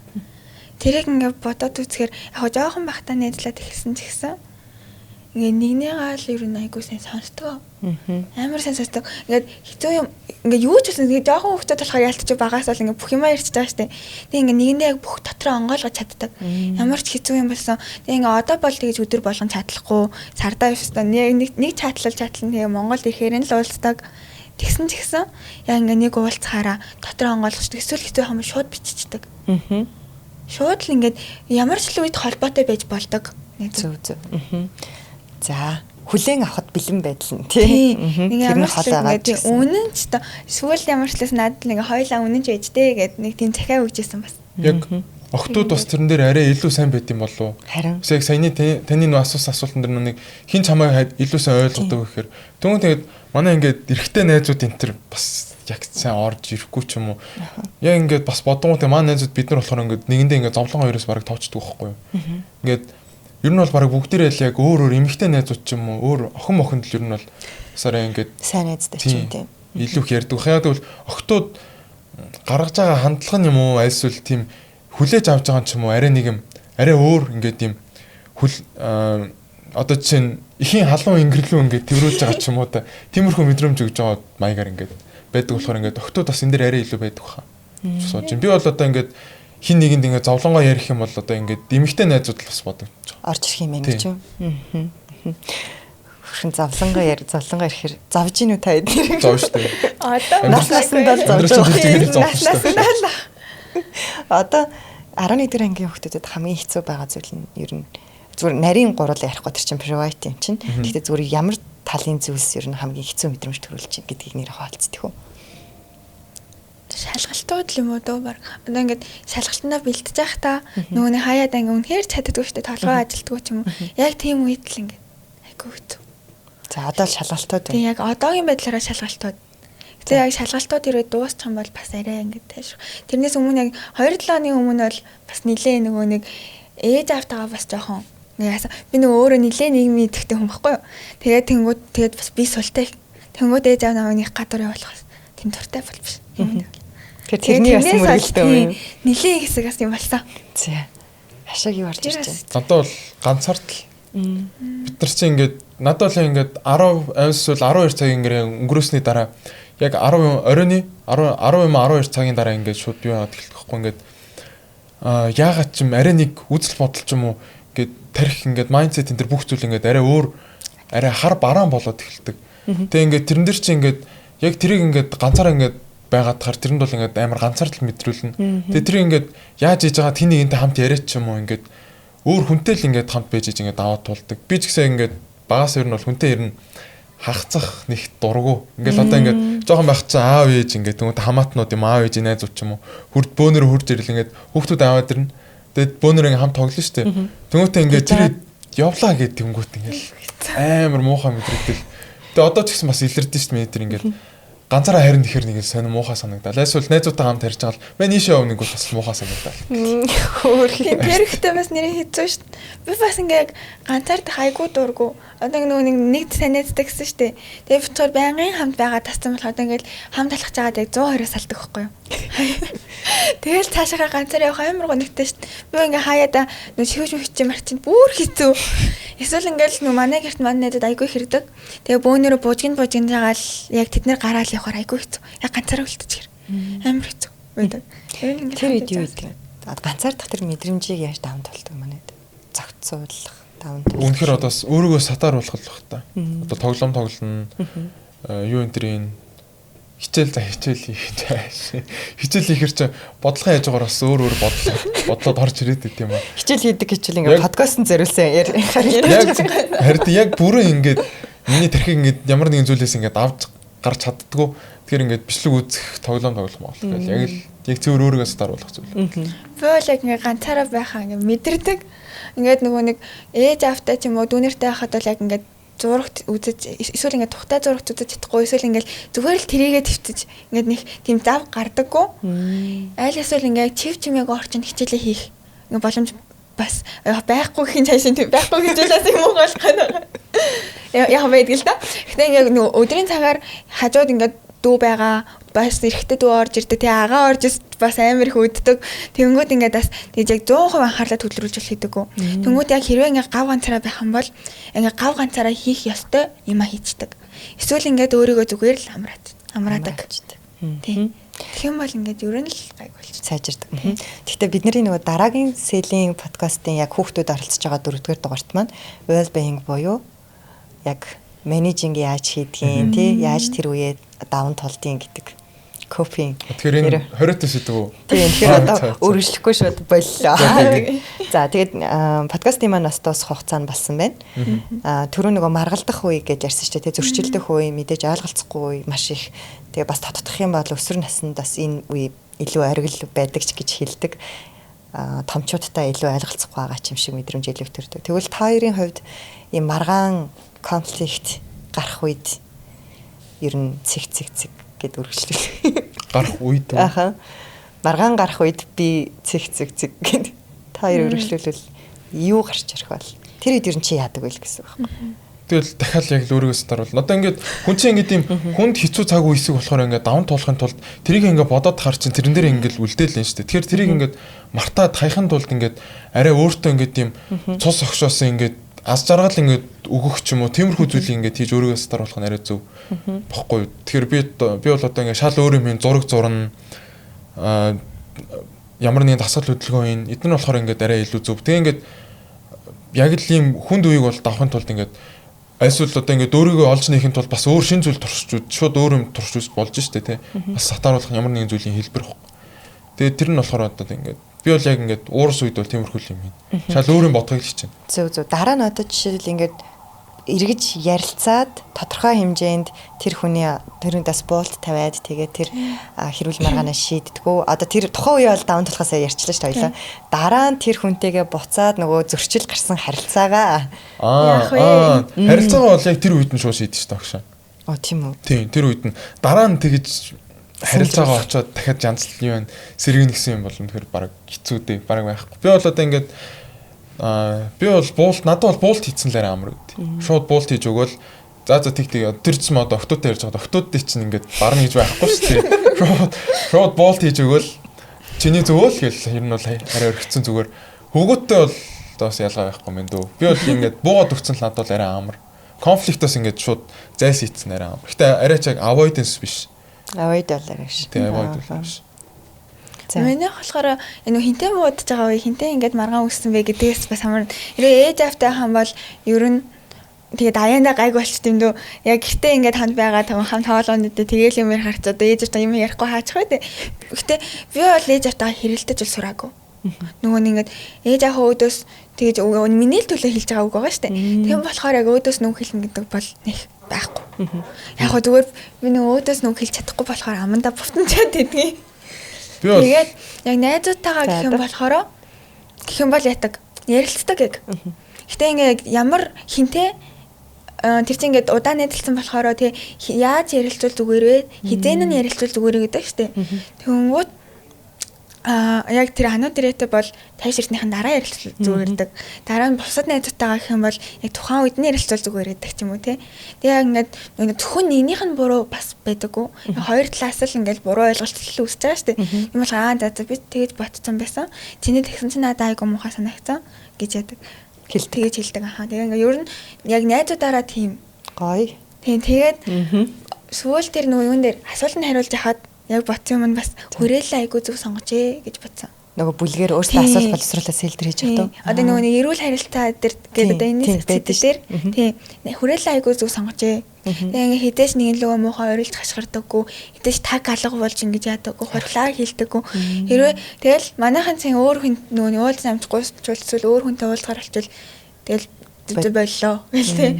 Тэрийг ингээ бодоод үзэхээр яг жоохон байхдаа найзлаад эхэлсэн ч гэсэн ингээ нэгнийгаа л ер нь айгүй сайн сонсдог. Амар сайн сонсдог. Ингээд хэцүү юм ингээ юу ч болсон ингээ жоохон хүүхдүүд болохоор ялтч багаас л ингээ бүх юмаа ярьж байгаа штэ. Тэгээ ингээ нэгэндээ яг бүх дотроо онгойлгож чаддаг. Ямар ч хэцүү юм болсон. Тэгээ ингээ одоо бол тэгэж өдөр болгон чатлахгүй сардаа ёстой нэг чатлал чатлан тэгээ Монголд ирэхээр нь л уулздаг. Тэгсэн ч гэсэн яг ингээ нэг уулзахаараа дотроо онгойлгочдөг. Эсвэл хэцүү юм шууд биччихдэг. Шууд л ингээд ямар ч л үед холбоотой байж болдог. Зөв зөв. За, хүлээн авахд бэлэн байдал нь тий. Нэг ямар ч ингээд үнэн ч та сүүл ямар ч лээс надад нэг хоёлаа үнэн ч байж дээ гэд нэг тийм захиа өгчээсэн бас. Яг охтууд бас тэрэн дээр арай илүү сайн байд юм болов уу? Харин. Яг саяны таны нөө асуусан асуултан дээр нэг хин чамайг илүү сайн ойлгодог гэхээр тэгвэл тэгээд манай ингээд эрэгтэй найзууд энэ төр бас яг сайн орж ирэхгүй ч юм уу. Яг ингээд бас бодонгууд манай найзууд бид нар болохоор ингээд нэгэндээ ингээд зовлон хоёроос бараг тоочдөг байхгүй юу? Ингээд ер нь бол бараг бүгдээрээ л яг өөр өөр эмэгтэй найзууд ч юм уу өөр охин мохинд л ер нь бол басараа ингээд сайн найзтай ч юм тийм. Илүү их ярьдаг. Яг тэгвэл охтууд гаргаж байгаа хандлага нь юм уу альсвал тийм хүлээж авч байгаа юм ч юм уу арай нэг юм арай өөр ингээд юм хүл одоо чинь ихийн халуун ингэрлүү ингээд тэрврүүлж байгаа ч юм уу та тиймэрхүү мэдрэмж өгж байгаа маягаар ингээд байдаг болохоор ингээд охтууд бас энэ дэр арай илүү байдаг хаа. Сууж. Би бол одоо ингээд хин нэгэнд ингээд зовлонгоо ярих юм бол одоо ингээд эмэгтэй найзууд л бас бодогдож байгаа. Орж ирэх юм байна гэж юм. Хөрхэн зовлонгоо яар зовлонгоо ирэхээр зовж гин үү та эдгээр. Зов шүү дээ. Одоо нас насанд бол зовж байгаа. Одоо 11 дэх ангийн хүүхдүүдэд хамгийн хэцүү байгаа зүйл нь ер нь зүгээр нарийн гурал ярихгүй тэр чинь private юм чинь. Гэхдээ зүгээр ямар талын зүйлс ер нь хамгийн хэцүү мэдрэмж төрүүлж гэдгийг нэр хаалцдаг үү? Шалгалтууд л юм уу дөө баг. Одоо ингээд шалгалтандаа бэлтэж байхдаа нөгөө нэг хаяад ингээ үнэхээр чаддаггүй шүү дээ. Толгой ажилтгүй ч юм уу. Яг тийм үед л ингээд айгүй хэцүү. За одоо л шалгалтууд байна. Тийм яг одоогийн байдлаараа шалгалтууд. Тэгээ яг шалгалтууд ирээд дуусчих юм бол бас арай ингээд тайш. Тэрнээс өмнө яг 2-7 оны өмнө бол бас нилээ нөгөө нэг ээж автагаа бас жоохон яасан. Би нөгөө өөрөө нилээ нийгмийн идэвхтэй хүн байхгүй юу. Тэгээд тэнгууд тэгээд бас би султай. Тэнгууд ээж аав намайг нэг гадуур явуулах тийм дуртай бол биш. Юм. Тэгэхээр тэрний бас мөрөлдөө юм. Нилээ хэсэг бас юм болсон. За. Хашааг юу орж ирж байна? Надад бол ганцаардл. Бид нар чинь ингээд надад бол ингээд 10 эсвэл 12 цаг ингээд өнгөрөөсний дараа яг 10 оройн 10 10 юм 12 цагийн дараа ингээд шууд юу яагаад эхэлдэг байхгүй ингээд яагаад ч юм арай нэг үзэл бодол ч юм уу ингээд тарих ингээд майндсет энэ төр бүх зүйл ингээд арай өөр арай хар бараан болоод эхэлдэг. Тэгээ ингээд тэрэн дээр чи ингээд яг тэрийг ингээд ганцаараа ингээд байгаад хар тэрэнд бол ингээд амар ганцаардл мэдрүүлнэ. Тэгээ тэрийг ингээд яаж хийж байгаа тэний нэгэнтэй хамт яриач ч юм уу ингээд өөр хүнтэй л ингээд хамт байж иж ингээд аваад тулдаг. Би ч гэсэн ингээд багаас ер нь бол хүнтэй ер нь хагацах нэг дургу. Ингээл одоо ингээд жоохон байх чинь аав ээж ингээд тэнгуү хамаатнууд юм аав ээж найзууд ч юм уу хурд бөөнөрөө хурж ирэл ингээд хүүхдүүд аваад ирнэ. Тэгээд бөөнөрөө ингээд хамт тоглоно шүү дээ. Тэнгуүтээ ингээд тэр явлаа гэд тэнгуүт ингээд амар муухай мэдрэгдэл. Тэгээд одоо ч гэсэн бас илэрдэн шүү дээ миний тэр ингээд ганцаараа харин тэгэхэр нэг сонир муухай санагдал. Эсвэл найзуудтай хамт харж байгаа л мэн ийшээ явна нэг бол бас муухай санагдал. Хөөх. Тэр ихтэй бас нэрээ хэцүү шүү дээ. Би бас ингээ яг ганцаардах айгуу дургу. Одоо нөгөө нэг сайн найзтай гэсэн шүү дээ. Тэгээ битгаар байнгын хамт байгаа тассан болохоор одоо ингээл хамт алхаж байгаад яг 120-оос алдаг байхгүй юу. Тэгэл цаашаа ганцаар явах амар гонигтай шүү дээ. Би ингээ хаяада нөө шивж мөвч марчин бүр хэцүү. Эсвэл ингээл нөө манай гэрт манай найзууд айгүй хэрдэг. Тэгээ бөөнөрөө бужигн бужигн жагаал яг тэд нэр гараал явахаар айгүй хэцүү. Яг ганцаараа үлдчихэр. Амар хэцүү байдаг. Тэр ингээд тэр үед юу гэдэг. Ганцаардах тэр мэдрэмжийг яаж даван туулдаг манайд? Зохицуулах, даван туулах. Үнэхээр одоо бас өөрийгөө сатааруулах л бах та. Одоо тоглоом тоглоно. Юу энэ төрийн хичээл за хичээл хийх чааш. Хичээл хийхэр чи бодлогын хажуугаар бас өөр өөр бодлоод орж ирээд байт юм аа. Хичээл хийдэг хичээл ингээд подкастт зориулсан яг харин яг бүрэн ингээд миний тархийг ингээд ямар нэгэн зүйлээс ингээд авч гарч чаддггүй. Тэгэхээр ингээд бичлэг үзэх, тоглоом тоглох моглох гэл яг л яг цэвэр өөрийгөө сатааруулах зүйл. Би бол яг ингээд ганцаараа байхаа ингээд мэдэрдэг. Ингээд нөгөө нэг ээж аавтай ч юм уу дүүнертэй байхад бол яг ингээд зурагт үзэж эсвэл ингээд тухтай зурагт үзэж чадахгүй эсвэл ингээд зүгээр л тэрийгэ твтэж ингээд нэг тийм зав гардаггүй. Аль эсвэл ингээд чив чимээг орчин хичээлээ хийх ингээд боломж бас байхгүй хин цаашин тийм байхгүй хичээлээс юм уу болох гэдэг. Яг байдаг л да. Гэтэ ингээд нөгөө өдрийн цагаар хажууд ингээд дүү байгаа бас эрэхтэй дүү орж ирдэг. Тэгээ агаа орж бас амар их өддөг. Тэнгүүд ингээд бас тэгж яг 100% анхаарлаа төвлөрүүлж хийдэггүй. Тэнгүүд яг хэрвээ ингээд гав ганцаараа байх юм бол ингээд гав ганцаараа хийх ёстой юма хийчдэг. Эсвэл ингээд өөрийгөө зүгээр л амраадаг. Тийм. Тэгэх юм бол ингээд ер нь л гайг болчих. Сайжирдаг. Гэхдээ бидний нөгөө дараагийн сэлийн подкастын яг хүүхдүүд оролцож байгаа 4-р дугаарт маань well being буюу яг менежинг яаж хийдгийг тий яаж тэр үеэ даван тулдیں гэдэг Coping. Тэгэхээр энэ 20-т сэдв үү? Тийм, тэгэхээр одоо өргөжлөхгүй шууд боллоо. За, тэгээд подкастын маань бас дуусах хугацаа нь болсон байна. Түрүү нөгөө маргалдах үе гэж ярьсан шүү дээ. Зөрчилдөх үе, мэдээж ойлголцохгүй үе маш их. Тэгээ бас тодтох юм бол өсвөр наснд бас энэ үе илүү оргил байдаг ч гэж хэлдэг. Томчуудтай илүү ойлголцохгүй байгаа ч юм шиг мэдрэмж илүү төрдөг. Тэгвэл та хоёрын хувьд ийм маргаан конфликт гарах үед ер нь цэг цэг цэг гэд үргэлжлүүлээ. Гарах үед үү? Аха. Маргаан гарах үед би цэг цэг цэг гэд та хоёр үргэлжлүүлвэл юу гарч ирэх бол? Тэр үед ер нь чи яадаг вэ гэсэн үг байхгүй. Тэгэл дахиад яг л өөрийгөө сатаруул. Одоо ингээд хүн чинь ингээд юм хүнд хэцүү цаг үе хэсэг болохоор ингээд даван туулахын тулд тэрийг ингээд бодоод хар чинь тэрэн дээр ингээд үлдээл нь шүү дээ. Тэгэхээр тэрийг ингээд мартаад хаяхын тулд ингээд арай өөртөө ингээд юм цус огшоос ингээд аз жаргал ингээд өгөх ч юм уу тиймэрхүү зүйлийг ингээд хийж өөрийгөө сатаруулах нь арай зөв бохгүй. Тэгэхээр би бол одоо ингээд шал өөр юм зураг зурна, ямар нэгэн дасгал хөдөлгөөн хийн. Эдгээр нь болохоор ингээд арай илүү зөв. Тэгээ ингээд яг л ийм хүнд үеийг бол давахын тулд ингээд альсвал одоо ингээд өөрийгөө олж нээхин тулд бас өөр шин зүйл туршиж шууд өөр юм туршиж болж штэ тий. Бас сатааруулах ямар нэгэн зүйлийн хэлбэр хөөх. Тэгээд тэр нь болохоор одоо ингээд би бол яг ингээд уурс үед бол тиймэрхүү юм хийн. Шал өөр юм бодохыг л хичээнэ. Зөв зөв. Дараа нь одоо жишээл ингээд эргэж ярилцаад тодорхой хэмжээнд тэр хүний тэрнээс буулт тавиад тэгээд тэр хэрүүл маргаанаа шийддэггүй. Одоо тэр тухайн үе бол даван тулахаасаа ярьчлаа шүү дээ хоёлаа. Дараа нь тэр хүнтэйгээ буцаад нөгөө зөрчил гарсан харилцаагаа яах вэ? Харилцаагаа бол яг тэр үед нь шууд шийдэж шүү дээ агшаа. Оо тийм үү. Тийм, тэр үед нь дараа нь тэгэж харилцаагаа очиод дахиад янзлал юм байна. Сэргэн гэсэн юм бол үнэхээр баг хэцүү дээ. Баг байхгүй. Би бол одоо ингээд би бол буулт надад бол буулт хийцэн л арай амар гэдэг. Шууд буулт хийж өгөөл за за тэг тэг тэр ч юм одоо октоудтай ярьж байгаа. Октоудын чинь ингээд барна гэж байхгүй шүү дээ. Шууд буулт хийж өгөөл чиний зөвөөл гэл ер нь бол арай өргөцсөн зүгээр. Хөвгөөдтэй бол бас ялгаа байхгүй мэн дөө. Би бол ингээд буугаад өгцөн л надад бол арай амар. Конфликтоос ингээд шууд зайлс хийцэн арай амар. Гэтэ арай ч яг avoidance биш. Avoid бол арай биш. Тэг avoid бол биш. Миний болохоор энэ хинтээ буудаж байгаа үе хинтээ ингээд маргаан үүссэн бэ гэдгээс бас амар. Хэрвээ ээж аавтай хам бол ер нь тэгээд аяандаа гайг болчт юм дөө. Яг гэртээ ингээд хамт байгаа хамт хоолойн дээр тэгээл юм ярих харц одоо ээж аавтай юм ярихгүй хаачих вэ. Гэтэ би бол ээж аавтайгаа хэрэлдэж бол сураагүй. Нөгөө нэг ингээд ээж аав өөдөөс тэгэж миний л төлөө хэлж байгаа үг байгаа шүү дээ. Тийм болохоор яг өөдөөс нүг хэлнэ гэдэг бол нэг байхгүй. Яг хөө зүгээр би нөгөө өөдөөс нүг хэлж чадахгүй болохоор амандаа бутанчаад идэгий. Тэгээд яг найзуудтайгаа гэх юм болохоор гэх юм бол ятаг ярилцдаг яг. Гэтэ ингээд ямар хинтээ тэр чинь ингээд удаан найзалсан болохоор тий яаж ярилцвал зүгээр вэ? Хизээн нь ярилцвал зүгээр гэдэг шүү дээ. Тэнгүүт яг тэр хануу дээрээтэй бол 50 ширтнийхэн дараа ярилцвал зүгээр гэдэг. Дараа нь бусад найзуудтайгаа гэх юм бол яг тухайн үед нь ярилцвал зүгээр гэдэг ч юм уу тий. Тэгээ яг ингээд зөвхөн нэгнийх нь буруу бас байдаггүй. Хоёр талаас л ингээд буруу ойлголт үүсэж байгаа шүү дээ. Юм бол аа за би тэгэж ботцсон байсан. Чиний тэгсэн чинь надад айгу муухай санагдсан гэж яадаг. Тэгэж хэлдэг ахаа. Тэгээ ингээд ер нь яг найзуудаараа тийм гоё. Тийм тэгээд сүүл тэр нөгөө юун дээр асуултанд хариулж яхад яг ботсон юм нь бас хүрээлэн айгу зөв сонгожээ гэж бодсон. Нөгөө бүлгээр өөрсдөө асуулт боловсруулаад сэлдэр хийж явах тоо. Одоо нөгөө нэг эрүүл харилцаа дээр гэдэг одоо энэ сэдв дээр тийм хүрээлэн айгу зөв сонгожээ. Тэгээ ингээ хідээч нэгэн лүгөө муухай орилж хашгирдаггүй, хідээч таг алга болж ингэж яадаггүй, хурлаа хийлдэггүй. Хэрвээ тэгэл манайхан цэн өөр хүн нөгөө нэг уулзсан амжихгүй чулцвал өөр хүнтэй уулзгаар болчихвол тэгэл зөв боллоо гэл тийм.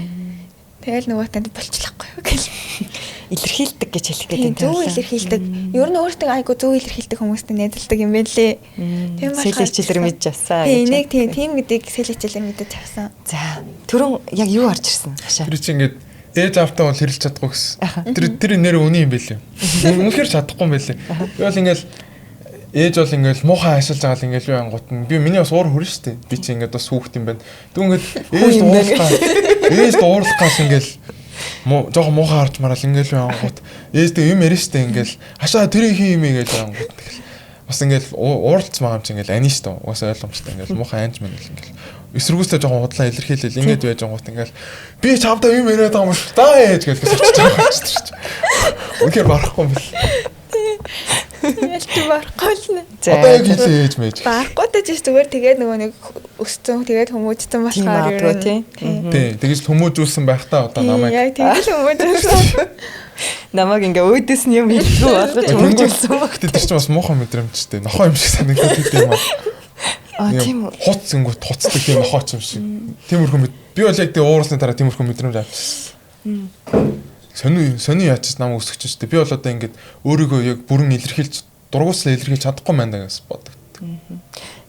Тэгэл нөгөө танд болчлахгүй юу гэл. Илэрхийлдэг гэж хэлэх гээд байна. Зөв илэрхийлдэг. Ер нь өөртөө айгу зөв илэрхийлдэг хүмүүстэй найзалдаг юм байна лээ. Тийм болохоор сэл хичээлээр мэдж авсан гэж. Энийг тийм гэдгийг сэл хичээлээр мэдэж авсан. За, түрүүн яг юу орж ирсэн? Тэр чинь ингээд ээж аавтай бол хэрэлж чадахгүй гэсэн. Тэр нэр үний юм байлээ. Үнэхээр чадахгүй юм байлээ. Би бол ингээд ээж бол ингээд муухай ашиглаж байгаа л ингээд юу ангууд нь би миний бас уур хүрнэ шүү дээ. Би чи ингээд бас хүүхэд юм байна. Тэгвэл ингээд ээж дуурлах гас ингээд жоохон муухай харж мараал ингээд юу ангууд ээж тэг юм ярина шүү дээ ингээд хашаа тэрийг хий юм ингээд ангууд тэгэл бас ингээд ууралцсан байгаа юм чи ингээд ани шүү дээ. Угаасаа ойлгомжтой ингээд муухай анж мэн ингээд эсэргүүцтэй жоохон худлаа илэрхийлэл ингээд байж ангууд ингээд би чамдаа юм яриад байгаа юм шүү дээ ээж гэж очиж байгаа юм шүү дээ. Үнэхээр барахгүй юм бэл. Ялч барахгүй л нэ. Одоо яг хэлээ ээж мэж. Барахгүй ч зүгээр тэгээд нөгөө нэг өсцөн тэгээд хүмүүжсэн болохоор ер нь тий. Тий, тэгэж хүмүүжүүлсэн байх та одоо намайг. Яг тэгэж хүмүүжүүлсэн. Намайг ингээ өөдөөс нь юм хэлдэггүй болгож хөгжүүлсэн баг. Гэтэ тэр чинь бас муухай мэдрэмжтэй. Нохоо юм шиг санагдаад идэв юм аа. Аа тийм үү. Хуц ингүүт хуцдаг тийм нохоо ч юм шиг. Тиймэрхүү би бол яг тэгээ уурсны дараа тиймэрхүү мэдрэмж авчихсан. Сони сони яач нам өсгөж штэ. Би бол одоо ингээд өөрийгөө яг бүрэн илэрхийлж дургууслаа илэрхийлж чадахгүй маань даа гэж боддог.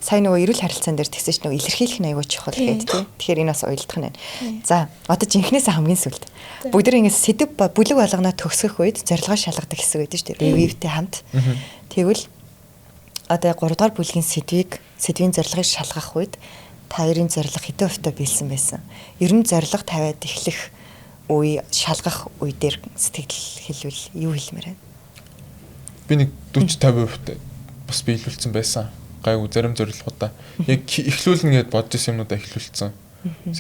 Сайн нөгөө эрүүл харилцаан дээр тэгсэн чинь нөгөө илэрхийлэх нь аягүй чухал гэдэг тийм. Тэгэхээр энэ бас уялдах нь байна. За одоо жинхнээсээ хамгийн сүүлд. Бүгд нэг ингэ сэдв бүлэг болгоноо төгсгөх үед зорилгоо шалгадаг хэсэг байдаг шүү дээ. Ревьютэй хамт. Тэгвэл одоо 3 дугаар бүлгийн сэдвийг сэдвийн зорилгыг шалгах үед та хоёрын зорилго хэдэн хувьтай биелсэн байсан? Ер нь зорилго тавиад эхлэх үе шалгах үе дээр сэтгэл хэлвэл юу хэлмээр байна? Би нэг 40 50% бас биелүүлсэн байсан. Гайгүй зарим зорилгоудаа яг эхлүүлнэ гэдээ бодож исэн юмнуудаа эхлүүлсэн.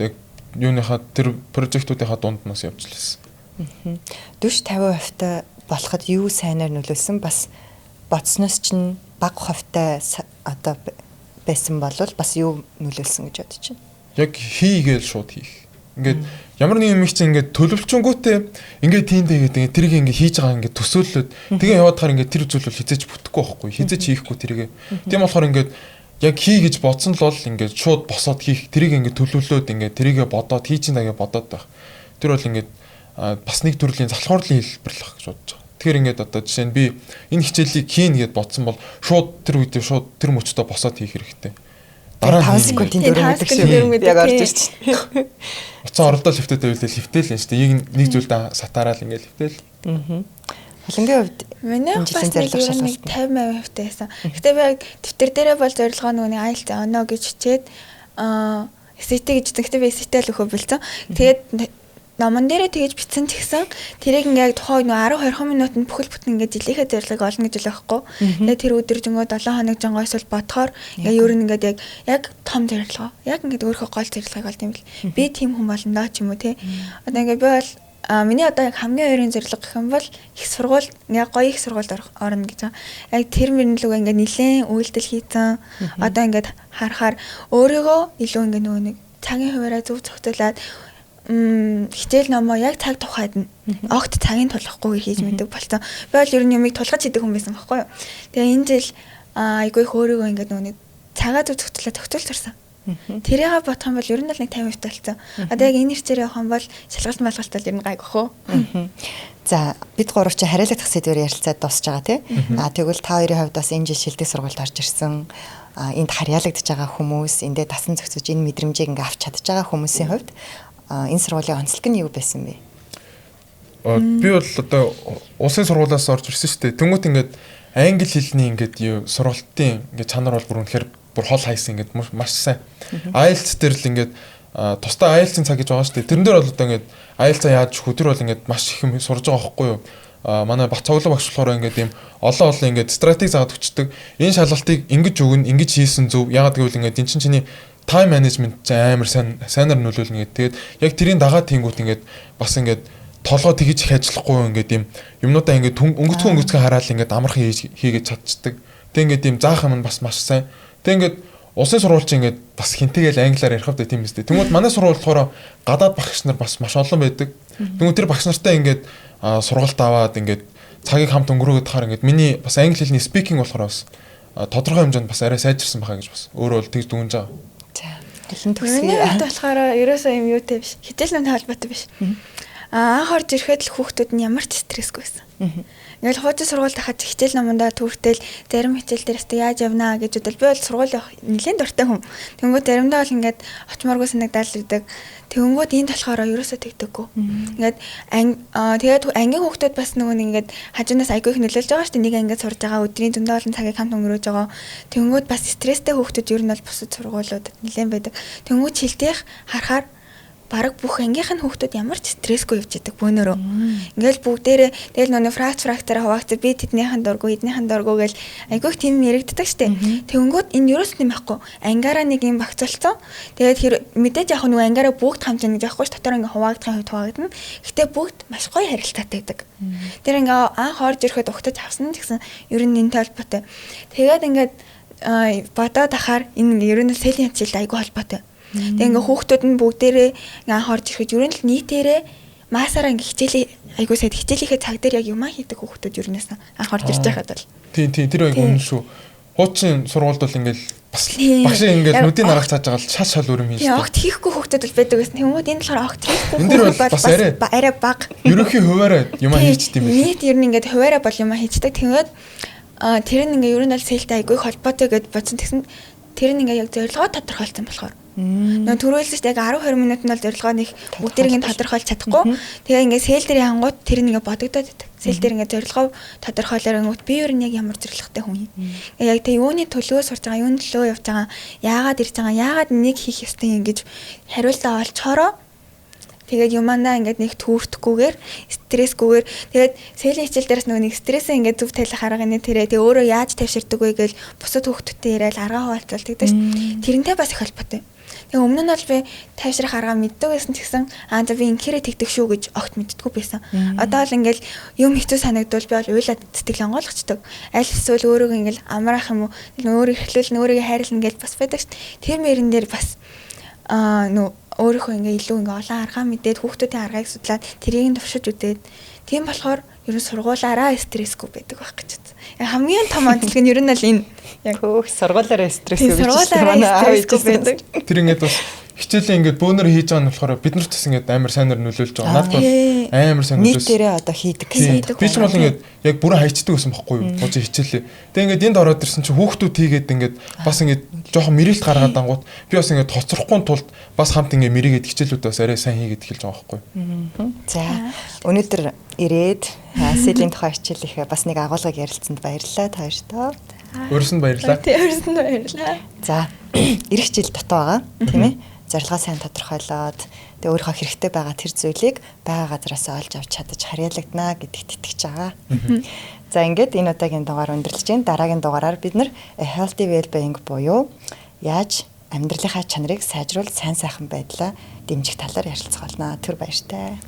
Яг юуныхаа тэр прожектуудынхаа дунд нь бас явж лээсэн. 40 50% болоход юу сайнаар нөлөөлсөн, бас бодсноос чинь бага хувьтай одоо байсан бол бас юу нөлөөлсөн гэж бодож байна? Яг хийгээл шууд хийх. Ингээд ямар нэг юм их чинь ингээд төлөвлөчөнгүүтээ ингээд тийм тэгээд ингээд тэрийг ингээд хийж байгаа ингээд төсөөллөд тэгээ яваадахаар ингээд тэр зүйл бол хизээч бүтэхгүй байхгүй, хизээч хийхгүй тэрийг. Тийм болохоор ингээд яг хий гэж бодсон л бол ингээд шууд босоод хийх, тэрийг ингээд төлөвлөөд ингээд тэрийгэ бодоод хий чинь дагээ бодоод байх. Тэр бол ингээд бас нэг төрлийн залхуурлын хэлбэрлэх гэж бодож байгаа. Тэгэхээр ингээд одоо жишээ нь би энэ хичээлийг хийнэ гэд бодсон бол шууд тэр үедээ шууд тэр мөчтөө босоод хийх хэрэгтэй. Дараа 5 секундын дөрөв гэдэг шиг яг орж ирж байна. Уцаа оролдоо лифтэд байвал лифтэл юм шүү дээ. Нэг зүйлдээ сатаараад ингээд лифтэл. Холонгийн хувьд миний бас нэг 50% байсан. Гэтэ би яг дэвтэр дээрээ бол зорилгоо нөгөө нэг IELTS оноо гэж хичээд SAT гэж үзсэн. Гэтэ би SAT л өгөө бэлцэн. Тэгээд номон дээрээ тэгэж бичсэн ч гэсэн тэрийг ингээ яг тухайн нөгөө 10 20 минутанд бүхэл бүтэн ингээ жилийнхээ зорилгыг олно гэж л байхгүй. Тэгээд тэр өдөржингөө 7 хоног жонгоо эсвэл бодохоор ингээ ер нь ингээд яг том зорилгоо. Яг ингээд өөрийнхөө гол зорилгыг олд юм бэл. Би тийм хүн болно доо ч юм уу те. Одоо ингээ би бол миний одоо яг хамгийн ойрын зорилго гэх юм бол их сургууль яг гоё их сургуульд орно гэж байгаа. Яг тэр мөрнлөг ингээ нилээн үйлдэл хийцэн. Одоо ингээд харахаар өөрийгөө илүү ингээ нөгөө нэг цагийн хуваараа зөв зохицуулаад хичээл номоо яг цаг тухайд нь огт цагийн тулахгүй хийж мэддэг болсон. Би бол ер нь юмыг тулгаж хийдэг хүн байсан байхгүй юу. Тэгээ энэ жил айгүй их өөрийгөө ингээд нөгөө нэг цагаа зөв зохицуулаад зохицуулж сурсан. Тэрийг бодох юм бол ер нь л нэг 50% болсон. Одоо яг энэ хэрчээр явах юм бол шалгалт малгалт бол ер нь гайгүй хөө. За бид гурав чи хариалагдах сэдвээр ярилцаад дуусч байгаа тий. А тэгвэл та хоёрын хувьд бас энэ жил шилдэг сургуульд орж ирсэн. Энд харьяалагдж байгаа хүмүүс, эндээ дасан зохицож энэ мэдрэмжийг ингээ авч чадж байгаа хүмүүсийн хувьд энэ сургуулийн онцлог нь юу байсан бэ? Би бол одоо улсын сургуулиас орж ирсэн шүү дээ. Тэнгүүт ингээд англи хэлний ингээд юу сургалтын ингээд чанар бол бүр үнэхээр бүр хол хайсан ингээд маш сайн. IELTS дээр л ингээд тусдаа IELTS-ийн цаг гэж байгаа шүү дээ. Тэрэн дээр бол одоо ингээд IELTS-а яаж өгөх вэ? Тэр бол ингээд маш их юм сурж байгаа байхгүй юу? Манай Бат цоглог багш болохоор ингээд ийм олон олон ингээд стратеги заагаад өчтдөг. Энэ шалгалтыг ингэж өгнө, ингэж хийсэн зөв. Яагаад гэвэл ингээд эн чинь чиний time management чинь амар сайнаар нөлөөлнө гэдэг. Тэгээд яг тэрийн дагаа тэнгуут ингээд бас ингээд толгой тэгж их ажиллахгүй ингээд юм юмнуудаа ингээд өнгөцгөн хараал ингээд амархан хийгээд чадчихдаг. Тэг ингээд юм заах юм нь бас маш сайн. Тэг ингээд улсын сургууль чинь ингээд бас хинтэйгээл англиар ярих хэрэгтэй тийм үстэй. Тэнгүүд манай сургууль болохоор гадаад багш нар бас маш олон байдаг. Тэнгүүд тэр багш нартай ингээд сургалт аваад ингээд цагийг хамт өнгөрөөгд хахаар ингээд миний бас англи хэлний speaking болохоор бас тодорхой хэмжээнд бас арай сайжирсан байхаа гэж бас өөрөө бол тэгж дүгнж байгаа. Хэлэн төгсгөө. Миний хувьд болохоор ерөөсөө юм юутай биш. Хичээл номтой холбоотой биш. Анх орж ирэхэд л хүүхдүүд нь ямар ч стрессгүй байсан. Ингээл хуучин сургуульд хахад хичээл номондоо түүртэл зарим хичээл дээр өстө яаж явнаа гэж бодвол би бол сургууль явах нэлээд дуртай хүн. Тэнгүүд заримдаа бол ингээд очмооргүй санагдал ирдэг. Тэнгүүд энд болохоор ерөөсөө тэгдэггүй. Ингээд тэгээд ангийн хүүхдүүд бас нөгөө нэг ингээд хажуунаас айгүй их нөлөөлж байгаа шүү дээ. Нэг ангид сурж байгаа өдрийн зөндөө олон цагийг хамт өнгөрөөж байгаа. Тэнгүүд бас стресстэй хүүхдүүд ер нь бол бусад сургуулиудад нэлээд байдаг. Тэнгүүд шилдэх харахаар бараг бүх ангийнх нь хүүхдүүд ямар ч стрессгүй явж идэг бөөнөрөө. Ингээл бүгдээрээ тэгэл нөгөө фракцаараа хуваагдсан би тэднийхэн дургу, эднийхэн дургу гэл айгүйх тийм яригддаг штэ. Тэнгүүд энэ ерөөс юм байхгүй. Ангаараа нэг юм багцолцсон. Тэгээд мэдээж яг нөгөө ангаараа бүгд хамжина гэж яахгүй ш дотор ингээ хуваагдахын хувьд хуваагдана. Гэтэ бүгд маш гоё харилцаатай байдаг. Тэр ингээ анх орж ирэхэд угтаж авсан ч гэсэн ер нь энэтэй холбоотой. Тэгээд ингээд бодоод ахаар энэ ер нь селийн хичээлд айгүй холбоотой. Тэгээ ингээ хүүхдүүд нь бүгдээрээ ингээ анх орж ирэхэд ер нь л нийтээрээ Маасаараа ингээ хичээлээ айгуу сайд хичээлийнхээ цаг дээр яг юмаа хийдэг хүүхдүүд ер нь анх орж ирж байхад бол. Тийм тийм тэр айгуу үнэн шүү. Хуучин сургуульд бол ингээл бас багш ингээл нүдийг нарах цааж байгаа л шал шал өрөм хийж. Тийм огт хийхгүй хүүхдүүд бол байдаг гэсэн. Тэнгүүд энэ болохоор огт хийхгүй хүүхдүүд бол бас арай бага. Ерөнхий хуваараа юмаа хийчихдээ юм байна. Нийт ер нь ингээд хуваараа бол юмаа хийчдэг. Тэгээд тэр нь ингээ ер нь бол сэлтэй айгүй холбоотой гэд бодсон. Тэгсэн тэр нь ингээ яг зорилгоо тодорхойлсон болохоор. Нөө түрүүлсэн шүү дээ яг 10 20 минут нь бол зорилгоо нэг бүгдэрийг нь тодорхойлж чадахгүй. Тэгээ ингээ сэл дээр янгууд тэр нь ингээ бодогдоод байдаг. Сэл дээр ингээ зорилгоо тодорхойлоор ингүүт би ер нь яг ямар зорилготой хүн юм. Яг тэг юуны төлөө сурж байгаа, юуны төлөө явж байгаа, яагаад ирж байгаа, яагаад нэг хийх ёстой юм гэж хариултаа олцохороо тэгээд юманаа ингээд нэг түүртэхгүйгээр стрессгүйгээр тэгээд сэлийн хичээл дээрс нөгөө нэг стрессээ ингээд зөв тавих арга нэ тэрэ тэгээд өөрөө яаж тавьширдаг вэ гэж бусад хүүхдүүдтэй яриад арга хуваалцвал тэгдэг ш. Тэрнтэй бас их холбоотой. Тэгээ өмнө нь бол би тайвшрах арга мэддэг байсан ч гэсэн аа за би инкэрэ тэгдэг шүү гэж огт мэддэггүй байсан. Одоо л ингээл юм хэцүү санагдвал би бол уйлаад сэтгэл онгойлгочдөг. Аль эсвэл өөрийгөө ингээл амраах юм уу, өөрөө эрхлүүл өөрийгөө хайрлна гэж бас байдаг ш. Тэр мөрөн дээр бас аа нөө өөрийнхөө ингээ илүү ингээ олон арга мэдээд хүүхдүүдийн аргыг судлаад тэрийг нь туршиж үзээд тийм болохоор ер нь сургуулаараа стрессгүй байдаг байх гэж байна. Хамгийн том онцлог нь ер нь л энэ яг хөөх сургуулаараа стрессгүй гэж манай аав байдаг. Тэр ингээд бас хичээлээ ингээд бөөнөр хийж байгаа нь болохоор бид нарт бас ингээд амар сайнаар нөлөөлж байгаа. Надад бол амар сайн нөлөөлсөн. Нийтээрээ одоо хийдэг гэсэн. Би ч бол ингээд яг бүрэн хайчдаг байсан байхгүй юу? Хуучин хичээлээ. Тэгээ ингээд энд ороод ирсэн чинь хүүхдүүд хийгээд ингээд бас ингээд жоохон мэрэлт гаргаад ангууд би бас ингээд тоцрохгүй тулд бас хамт ингээд мэрийгээд хичээлүүдээ бас арай сайн хийгээд эхэлж байгаа байхгүй юу? За өнөөдөр ирээд сэлийн тухай хичээлийнхээ бас нэг агуулгыг ярилцсанд баярлалаа та хоёртоо. Өөрсөнд баярлалаа. Тий, өөрсөнд баярлалаа. За, ирэх жил дутуу байгаа, тийм ээ? Зорилгоо сайн тодорхойлоод тэгээ өөрийнхөө хэрэгтэй байгаа тэр зүйлийг байгаа газараас олж авч чадаж харьяалагдана гэдэгт итгэж байгаа. За ингээд энэ удаагийн дугаар өндөрлөж байна. Дараагийн дугаараар бид нар healthy well-being буюу яаж амьдралынхаа чанарыг сайжруулах сайн сайхан байдлаа дэмжих талаар ярилцах болно. Түр баяртай.